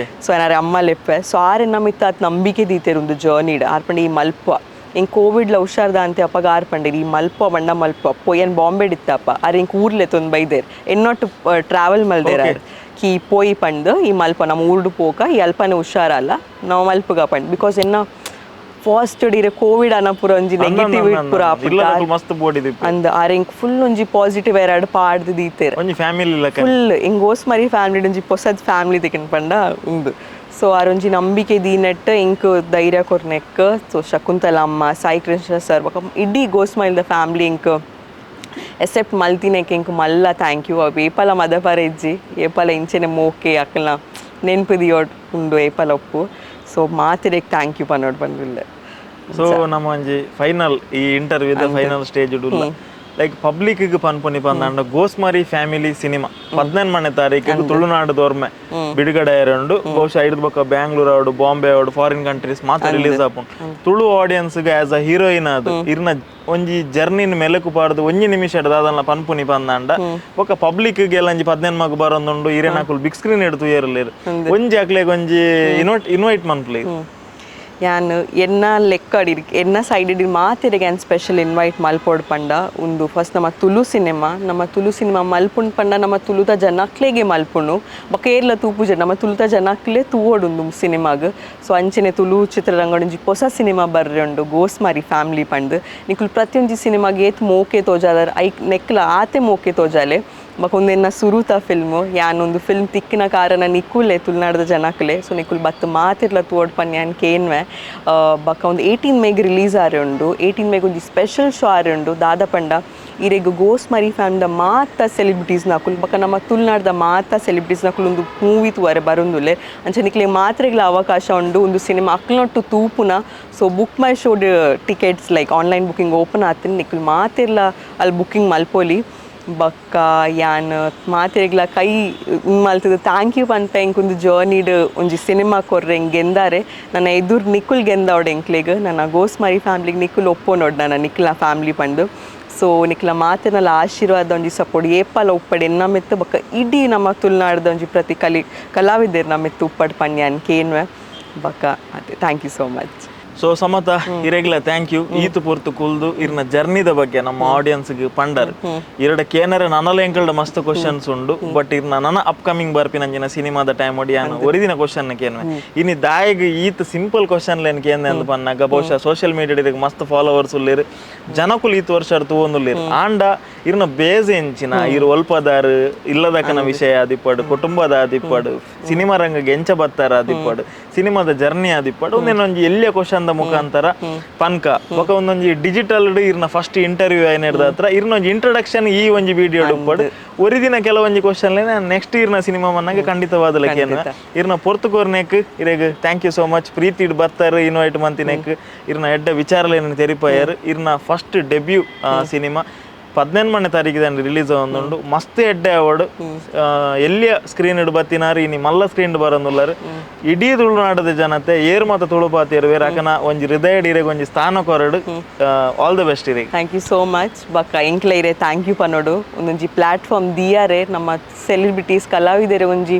S1: ಸೊ ಏನಾರೆ ಅಮ್ಮ ಲೆಪ್ಪೆ ಸೊ ಆರ್ ಎನ್ನ ಮಿತ್ತ ಅತ್ ನಂಬಿಕೆ ದೀತೇರು ಒಂದು ಜರ್ನಿಡ್ ಆರ್ ಪಂಡ ಈ ಮಲ್ಪ ಹಿಂಗೆ ಕೋವಿಡ್ಲ ಹುಷಾರ್ದ ಅಂತೆ ಅಪ್ಪಗ ಆರ್ ಪಂಡೇರಿ ಈ ಮಲ್ಪ ಬಂಡ ಮಲ್ಪ ಪೊಯ್ಯನ್ ಬಾಂಬೆ ಇತ್ತಪ್ಪ ಆರ್ ಹಿಂಗೆ ಊರ್ಲೆ ತೊಂದು ಬೈದೇರ್ ಎನ್ನೊಟ್ಟು ಟ್ರಾವೆಲ್ ಮಲ್ದೇರ್ ಆರ್ ಕಿ ಪೋಯಿ ಪಂಡ್ ಈ ಮಲ್ಪ ನಮ್ಮ ಊರ್ಡು ಪೋಕ ಈ ಅಲ್ಪನೆ ಹುಷಾರಲ್ಲ ನಾವು ಮಲ್ಪಗ ಪಂಡ್ because ಎನ್ನ First ಇರೆ ಕೋವಿಡ್ ಅನ ಪೂರ ಒಂಜಿ ನೆಗೆಟಿವ್ ಪೂರ
S2: ಇಲ್ಲದಕುಲು ಮಸ್ತ್ ಬೋಡಿದಿ.
S1: ಅಂದ್ ಆರ್ ಎಂಕ್ ಫುಲ್ ಒಂಜಿ ಪಾಸಿಟಿವ್ ಎರಡ್ ಪಾಡ್ದು ದೀತೆರ್.
S2: ಒಂಜಿ ಫ್ಯಾಮಿಲಿ ಲಕ.
S1: ಫುಲ್ ಇಂಗ್ ಗೋಸ್ಮರಿ ಫ್ಯಾಮಿಲಿ ಒಂಜಿ ಪೊಸದ್ ಫ್ಯಾಮಿಲಿ ತಿಕಿನ್ ಪಂಡ ಉಂದು. ಸೊ ಆರೊಂಜಿ ನಂಬಿಕೆ ದೀನೆಟ್ ಎಂಕ್ ಧೈರ್ಯ ಕೊರ್ನೆಕ್. ಸೊ ಶಕುಂತಲ ಅಮ್ಮ, ಸಾಯಿ ಕೃಷ್ಣ ಸರ್ ಬೊಕ ಇಡೀ ಗೋಸ್ಮರಿದ ಫ್ಯಾಮಿಲಿ ಎಂಕ್ ಎಸೆಪ್ಟ್ ಮಲ್ತಿನೆಕ್ ಎಂಕ್ ಮಲ್ಲ thank you. ಅವು ಏಪಲ ಮದಪರ ಇಜ್ಜಿ, ಏಪಲ ಇಂಚೆನೆ ಮೋಕೆ ಅಕಲ್ನ ನೆನ್ಪು ದಿಯೋಡ್ ಉಂಡು ಏಪಲ ಒಪ್ಪು. ಸೊ ಮಾತೆರೆಗ್ thank you ಪನ್ನೋಡ್ ಪಂದಿಲ್ಲ.
S2: ಸೊ ನಮ್ಮ ಒಂಜಿ ಫೈನಲ್ ಈ interview final stage ಉಲ್ಲ. ಲೈಕ್ ಪಬ್ಲಿಕ್ ಗೆ ಪನ್ಪುನಿ ಪಂದಾಂಡ ಗೋಸ್ಮರಿ ಫ್ಯಾಮಿಲಿ ಸಿನಿಮಾ 18ನೇ ತಾರೀಕಿಗೆ ತುಳುನಾಡು ದೋರ್ಮೆ ಬಿಡುಗಡೆ ಆಯರುಂಡು. ಬಹುಶಃ ಐದು ಬೊಕ್ಕ ಬ್ಯಾಂಗ್ಳೂರ್ ಆವಡು, ಬಾಂಬೆ ಆವಡು, ಫಾರಿನ್ ಕಂಟ್ರೀಸ್ ಮಾತ್ರ ರಿಲೀಸ್ ಆಪುಂಡು. ತುಳು ಆಡಿಯನ್ಸ್ ಗೆ as a heroine ಅದು ಇರ್ನ ಒಂಜಿ ಜರ್ನಿನ ಮೆಲುಕು ಪಾಡ್ದು ಒಂಜಿ ನಿಮಿಷ ದಾದಲ್ಲ ಪನ್ಪುನಿ ಪಂದಾಂಡ ಬೊಕ್ಕ ಪಬ್ಲಿಕ್ ಗೆ ಎಲ್ಲ ಒಂಜಿ 18 ಮಗು ಬರೊಂದುಂಡು. ಇರೇನಾಕುಲು ಬಿಗ್ ಸ್ಕ್ರೀನ್ ಹಿಡ್ದು ಏರಲೇರು ಒಂಜಿ ಅಕ್ಲೆಗ್ ಒಂಜಿ ಇನ್ವೈಟ್ ಮನ್ಪುಲೆ.
S1: ಯಾನ್ ಎನ್ನ ಲೆಕ್ಕಡಿ ಎನ್ನ ಸೈಡ್ ಮಾತೆರೆಗ್ ಯಾನ್ ಸ್ಪೆಷಲ್ ಇನ್ವೈಟ್ ಮಲ್ಪೊಡು ಪಂಡ ಉಂದು ಫಸ್ಟ್ ನಮ್ಮ ತುಳು ಸಿನಿಮಾ. ನಮ್ಮ ತುಳು ಸಿನಿಮಾ ಮಲ್ಪುಂಡು ಪಂಡ ನಮ್ಮ ತುಳುತ ಜನಕ್ಲೆಗೆ ಮಲ್ಪುಂಡು, ಬೊಕ ಏರ್ಲ ತೂಪುಜ ನಮ್ಮ ತುಳುತ ಜನಕ್ಲೆ ತೂವೊಡು ಉಂದು ಸಿನಿಮಾಗ್. ಸೊ ಅಂಚನೆ ತುಳು ಚಿತ್ರರಂಗ ಒಂಜಿ ಪೊಸ ಸಿನಿಮಾ ಬರ್ರೆ ಉಂಡು ಗೋಸ್ಮರಿ ಫ್ಯಾಮಿಲಿ ಪಂದ್. ನಿಕುಲು ಪ್ರತಿಯೊಂಜಿ ಸಿನಿಮಾಗ್ ಏತ್ ಮೋಕೆ ತೋಜಾದರ್ ಐಕ್ ನೆಕ್ಲ ಆತೆ ಮೋಕೆ ತೋಜಾಲೆ. ಬೊಕ ಉಂದು ಎನ್ನ ಸುರುತ ಫಿಲ್ಮ್. ಯಾನ್ ಒಂದು ಫಿಲ್ಮ್ ತಿಕ್ಕಿನ ಕಾರಣ ನಿಕುಲೆ ತುಳುನಾಡದ ಜನಕ್ಲೆ. ಸೊ ನಿಕುಲು ಬತ್ತು ಮಾತಿರ್ಲ ತೂವೊಡು ಪನ್ಯ ಯಾನ್ ಕೇನ್ವೆ. ಬೊಕ ಒಂದು 18 ಮೇಗ್ ರಿಲೀಸ್ ಆರೆ ಉಂಡು. 18 ಮೇಗ್ ಒಂಜಿ ಸ್ಪೆಷಲ್ ಶೋ ಆರೆ ಉಂಡು. ದಾದ ಪಂಡ ಇರೆಗ್ ಗೋಸ್ಮರಿ ಫ್ಯಾಮ್ದ ಮಾತ ಸೆಲೆಬ್ರಿಟೀಸ್ ನಕುಲು ಬೊಕ ನಮ್ಮ ತುಳುನಾಡ್ದ ಮಾತ ಸೆಲೆಬ್ರಿಟೀಸ್ ನಕುಲು ಒಂದು ಮೂವಿ ತೂವರೆ ಬರೊಂದುಲ್ಲೆ. ಅಂಚ ನಿಕ್ಲೆ ಮಾತ್ರೆಗ್ಲ ಅವಕಾಶ ಉಂಡು ಒಂದು cinema ಅಕ್ಲನೊಟ್ಟು ತೂಪುನ. So book my showed tickets like online booking open ಆತಿನ, ನಿಕುಲು ಮಾತೆರ್ಲ ಅಲ್ಲಿ ಬುಕ್ಕಿಂಗ್ ಮಲ್ಪೊಲಿ. ಬೊಕ್ಕ ಯಾನ್ ಮಾತೆರೆಗ್ಲ ಕೈ ಮಲ್ತುದು thank you ಪನ್ಪೆ. ಎಂಕೊಂದು ಜರ್ನಿಡ್ ಒಂಜಿ ಸಿನಿಮಾ ಕೊರ್ರೆ ಎಂಕ್ ಗೆಂದಾರೆ ನನ್ನ ಎದುರು ನಿಕುಲ್ ಗೆಂದವಡ್ ಎಂಕ್ಲೆಗ್ ನನ್ನ ಗೋಸ್ಮರಿ ಫ್ಯಾಮ್ಲಿಗ್ ನಿಕುಲ್ ಒಪ್ಪೊನೊಡ್ ನನ್ನ ನಿಕ್ಲ ಫ್ಯಾಮ್ಲಿ ಪಂದು. ಸೊ ನಿಕ್ಲ ಮಾತೆರ್ನಲ ಆಶೀರ್ವಾದ ಒಂಜಿ ಸಪೋರ್ಟ್ ಏಪಲ ಉಪ್ಪಡ್ ಎನ್ನ ಮಿತ್ತು ಬೊಕ್ಕ ಇಡೀ ನಮ್ಮ ತುಳುನಾಡ್ದ ಒಂಜಿ ಪ್ರತಿ ಕಲಾವಿದೆರ್ ನಮ್ಮ ಮಿತ್ತು ಉಪ್ಪಡ್ ಪನ್ಯ ಯಾನ್ ಕೇನ್ವೆ. ಬೊಕ್ಕ ಅದೇ thank you so much.
S2: So Samatha ಇರೆಗ್ಲ thank you. ಈತು ಪೊರ್ತು ಕುಲ್ದು ಇರ್ನ ಜರ್ನಿದ ಬಗ್ಗೆ ನಮ್ಮ ಆಡಿಯನ್ಸ್ ಗೆ ಪಂಡರ್. ಇರಡ ಕೇನರ ನನಲ ಎಂಕಲ್ಡ ಮಸ್ತ್ ಕ್ವಶನ್ಸ್ ಉಂಡು. ಬಟ್ ಇರ್ನ ನನ ಅಪ್ಕಮಿಂಗ್ ಬರ್ಪಿನಂಜಿನ ಸಿನಿಮಾದ ಟೈಮ್ ಒಡಿ ಯಾನ್ ಒರಿದಿನ ಕ್ವಶನ್ ಕೇನ್ವೆ. ಇನಿ ದಾಯಗ್ ಈತ್ ಸಿಂಪಲ್ ಕ್ವಶನ್ ಲೇನ್ ಕೇಂದೆ ಅಂದ್ ಪನ್ನಾಗ ಬಹುಶಃ ಸೋಷಿಯಲ್ ಮೀಡಿಯಾ ಮಸ್ತ್ ಫಾಲೋವರ್ಸ್ ಉಲ್ಲೇರು, ಜನಕುಲು ಈತ್ ವರ್ಷ ತೂವೊಂದುಲ್ಲೇರು. ಆಂಡ ಇರ್ನ ಬೇಸ್ ಎಂಚಿನ ಇರು ಒಲ್ಪದಾರು ಇಲ್ಲದಕ್ಕನ ವಿಷಯ ಆದಿಪ್ಪಡು, ಕುಟುಂಬದ ಆದಿಪ್ಪಡು, ಸಿನಿಮಾ ರಂಗಗೆ ಎಂಚ ಬತ್ತಾರ ಆದಿಪ್ಪಡು, ಸಿನಿಮಾದ ಜರ್ನಿ ಆದಿಪ್ಪಡು, ಒಂದೇನೊಂಜಿ ಎಲ್ಲಿಯ ಕ್ವಶನ್ ಮುಖಾಂತರ ಪನ್ಕ ಬೊಕ ಒಂದೊಂಜಿ ಡಿಜಿಟಲ್ ಇರ್ನ ಫಸ್ಟ್ ಇಂಟರ್ವ್ಯೂ ಆಯ್ನ ಹತ್ರ ಇರ್ನೊಂಜಿ ಇಂಟ್ರೊಡಕ್ಷನ್ ಈ ಒಂಜಿ ವಿಡಿಯೋ ಉಪ್ಪಡು. ಒರಿದಿನ ಕೆಲವೊಂಜಿ ಕ್ವಶನ್ ನೆಕ್ಸ್ಟ್ ಇರ್ನ ಸಿನಿಮಾ ಮನ್ನಗೆ ಖಂಡಿತವಾದ ಲೆಕ್ಕ ಇರ್ನ ಪೊರ್ತು ಕೋರ್ನೆಕ್ ಇರೆಗ್ thank you so much. ಪ್ರೀತಿ ಬರ್ತಾರೆ ಇನ್ವೈಟ್ ಮಂತಿನೆಕ್ ಇರ್ನ ಎಡ್ಡ ವಿಚಾರಲೇನ ತೆರಿಪಾಯರ್. ಇರ್ನ first debut cinema 18ನೇ ತಾರೀಕಿದ ರಿಲೀಸ್ ಆವೊಂದುಂಡು. ಮಸ್ತ್ ಎಡ್ಡೆ ಅವಾರ್ಡ್ ಎಲ್ಲಿಯ ಸ್ಕ್ರೀನ್ ಇಡ್ ಬತ್ತಿನಾರು ಇನಿ ಮಲ್ಲ ಸ್ಕ್ರೀನ್ ಬರೊಂದುಲ್ಲಾರು. ಇಡೀ ತುಳುನಾಡದ ಜನತೆ ಏರ್ ಮಾತ ತುಳು ಪಾತಿಯರು ಬೇರೆ ಅಕನ ಒಂಜಿ ಹೃದಯ ಇರೆಗ್ ಒಂಜಿ ಸ್ಥಾನ ಕೊರಡು. All the best ಇರೆಗ್.
S1: Thank you so much. ಬೊಕ್ಕ ಎಂಕ್ಲ ಇರೆ thank you ಪನೊಡು. ಒಂದೊಂಜಿ ಪ್ಲಾಟ್ಫಾರ್ಮ್ ದಿಯಾರೆ ನಮ್ಮ ಸೆಲೆಬ್ರಿಟೀಸ್ ಕಲಾವಿದರೆ ಒಂಜಿ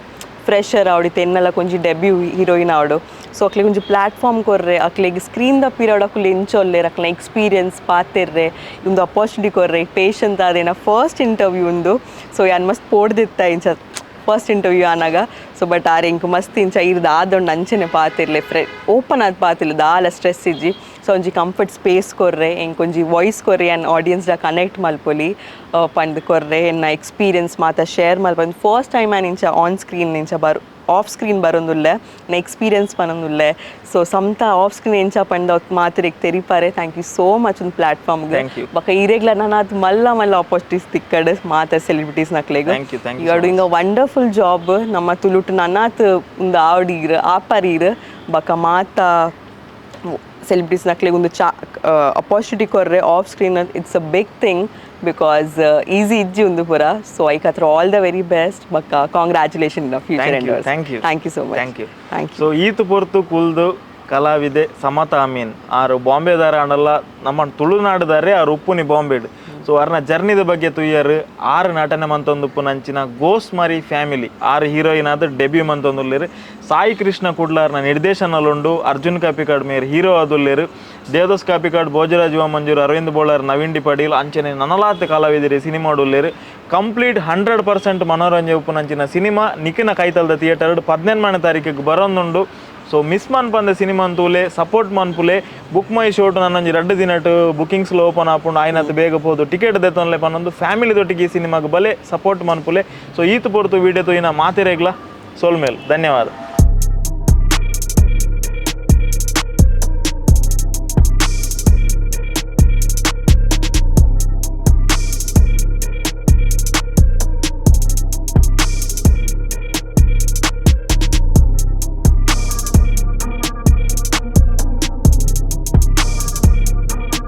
S1: ಫ್ರೆಶರ್ ಆವಡು ಎನ್ನಲ ಒಂಜಿ ಡೆಬ್ಯೂ ಹೀರೋಯಿನ್ ಆವಡು. ಸೊ ಅಕ್ಲೆಗ್ ಒಂಜಿ ಪ್ಲಾಟ್ಫಾರ್ಮ್ ಕೊರ್ರೆ ಅಕ್ಲೆಗ್ screen the period ಅಕುಲು ಎಂಚೊಲ್ಲೆರ್ ಅಕ್ಲೆನ ಎಕ್ಸ್ಪೀರಿಯನ್ಸ್ ಪಾತೆರ್ರೆ ಒಂದು ಅಪಾರ್ಚುನಿಟಿ ಕೊರ್ರೆ ಪೇಷಂಟ್ ಆದೇನ ಫಸ್ಟ್ ಇಂಟರ್ವ್ಯೂ ಉಂದು. ಸೊ ಯಾನ್ ಮಸ್ತ್ ಪೋಡ್ದಿತ್ತ ಇಂಚ ಫಸ್ಟ್ ಇಂಟರ್ವ್ಯೂ ಆನಾಗ. ಸೊ ಬಟ್ ಆರ್ ಎಂಕ್ ಮಸ್ತ್ ಇಂಚ ಇರ್ದು ಆದೊಂಡು ಅಂಚೆನೆ ಪಾತಿರ್ಲೆ ಓಪನ್ ಆದ್ ಪಾತಿರ್ಲೆ ದಾಲ ಸ್ಟ್ರೆಸ್ ಇಜ್ಜಿ. ಸೊ ಒಂಜಿ ಕಂಫರ್ಟ್ ಸ್ಪೇಸ್ ಕೊರ್ರೆ ಎಂಕ್ ಒಂಜಿ ವಾಯ್ಸ್ ಕೊರ್ರೆ ಯಾನ್ ಆಡಿಯನ್ಸ್ ದ ಕನೆಕ್ಟ್ ಮಲ್ಪೊಲಿ ಪಂದ್ ಕೊರ್ರೆ ಎನ್ನ ಎಕ್ಸ್ಪೀರಿಯನ್ಸ್ ಮಾತ ಶೇರ್ ಮಲ್ಪೊಂದು. ಫಸ್ಟ್ ಟೈಮ್ ಯಾನ್ ಇಂಚ ಆನ್ ಸ್ಕ್ರೀನ್ ಇಂಚ ಆಫ್ ಸ್ಕ್ರೀನ್ ಬರೊಂದುಲ್ಲೆ ನ ಎಕ್ಸ್ಪೀರಿಯನ್ಸ್ ಪನೊಂದುಲ್ಲೆ. ಸೊ ಸಮತ ಆಫ್ ಸ್ಕ್ರೀನ್ ಎಂಚ ಪಂಡ ಮಾತೆರೆಗ್ ತೆರಿಪಾರೆ. Thank you so much ಒಂದು ಪ್ಲಾಟ್ಫಾರ್ಮ್ಗೆ.
S2: Thank you.
S1: ಬೊಕ ಇರೆಗ್ಲ ನನ ಅದು ಮಲ್ಲ ಮಲ್ಲ ಆಪರ್ಚುನಿಟೀಸ್ ತಿಕ್ಕಡ್ ಮಾತ celebrities ನಕ್ಲೆಗ್.
S2: Thank you, thank you
S1: you are doing a wonderful job. ನಮ್ಮ ತುಳುಟು ನನಾತ್ ಒಂದು ಆವಡೀರ್ ಆಪರೀರ್ ಬೊಕ ಮಾತ ಸೆಲೆಬ್ರಿಟೀಸ್ ನಕ್ಲೆಗ್ ಒಂದು opportunity ಕೊರ್ರೆ off screen it's a big thing because easy ಇಜ್ಜಿ ಒಂದು ಪೂರ. ಸೊ ಐಕ್ ಹತ್ರ all the very best ಬೊಕ್ಕ congratulation future.
S2: Thank you, thank you.
S1: Thank you so much.
S2: Thank you.
S1: Thank you.
S2: So ಈತು ಪೊರ್ತು ಕುಲ್ದು ಕಲಾವಿದೆ ಸಮತಾ ಅಮೀನ್ ಆರು ಬಾಂಬೆದಾರ ಆಂಡಲ್ಲ ನಮ್ಮ ತುಳುನಾಡುದಾರೆ ಆರು ಉಪ್ಪುನಿ ಬಾಂಬೆಡ್. ಸೊ ಅರ್ನ ಜರ್ನಿದ ಬಗ್ಗೆ ತುಯ್ಯರ್. ಆರು ನಟನೆ ಮಂತೊಂದುಪ್ಪು ನಂಚಿನ ಗೋಸ್ಮರಿ ಫ್ಯಾಮಿಲಿ ಆರು ಹೀರೋಯಿನ್ ಆದ ಡೆಬ್ಯೂ ಮಂತೊಂದುಲ್ಲೇರು. ಸಾಯಿ ಕೃಷ್ಣ ಕುಡ್ಲಾರ್ನ ನಿರ್ದೇಶನಲುಂಡು. ಅರ್ಜುನ್ ಕಾಪಿಕಾಡ್ ಮೇರ್ ಹೀರೋ ಆದುಲ್ಲೇರು. ದೇವದಾಸ್ ಕಾಪಿಕಾಡ್, ಭೋಜರಾಜ್ ಮಂಜೂರ್, ಅರವಿಂದ್ ಬೋಳಾರ್, ನವೀನ್ ಡಿ ಪಡೀಲ್ ಅಂಚನೆ ನನಲಾತ್ ಕಲಾವಿದರು ಸಿನಿಮಾಡುಲ್ಲೇರು. ಕಂಪ್ಲೀಟ್ 100% ಮನೋರಂಜನೆ ಉಪ್ಪು ನಂಚಿನ ಸಿನಿಮಾ ನಿಕಿನ ಕೈತಲ್ದ ಥಿಯೇಟರ್ 18ನೇ ತಾರೀಕಿಗೆ ಬರೊಂದುಂಡು. ಸೊ ಮಿಸ್ ಮನ್ಪಂದೆ ಸಿನಿಮಾ ತೂಲೆ, ಸಪೋರ್ಟ್ ಮನ್ಪುಲೆ. ಬುಕ್ ಮೈ ಶೋಟ್ ನನ್ನೊಂಜಿ 2 ದಿನಟ್ ಬುಕಿಂಗ್ಸ್ ಓಪನ್ ಆಪುಂಡು. ಆಯ್ನತ್ ಬೇಗ ಪೋದು ಟಿಕೆಟ್ ದೆತ್ತೊನ್ಲೆ ಪನ್ನೊಂದು ಫ್ಯಾಮಿಲಿ ದೊಟ್ಟಿಗೆ ಈ ಸಿನಿಮಾಗ್ ಬಲೆ, ಸಪೋರ್ಟ್ ಮನ್ಪುಲೆ. ಸೊ ಈತ್ ಪೊರ್ತು ವಿಡಿಯೋ ತೂಯಿನ ಮಾತೆರೆಗ್ಲ ಸೋಲ್ಮೇಲ್ ಧನ್ಯವಾದ.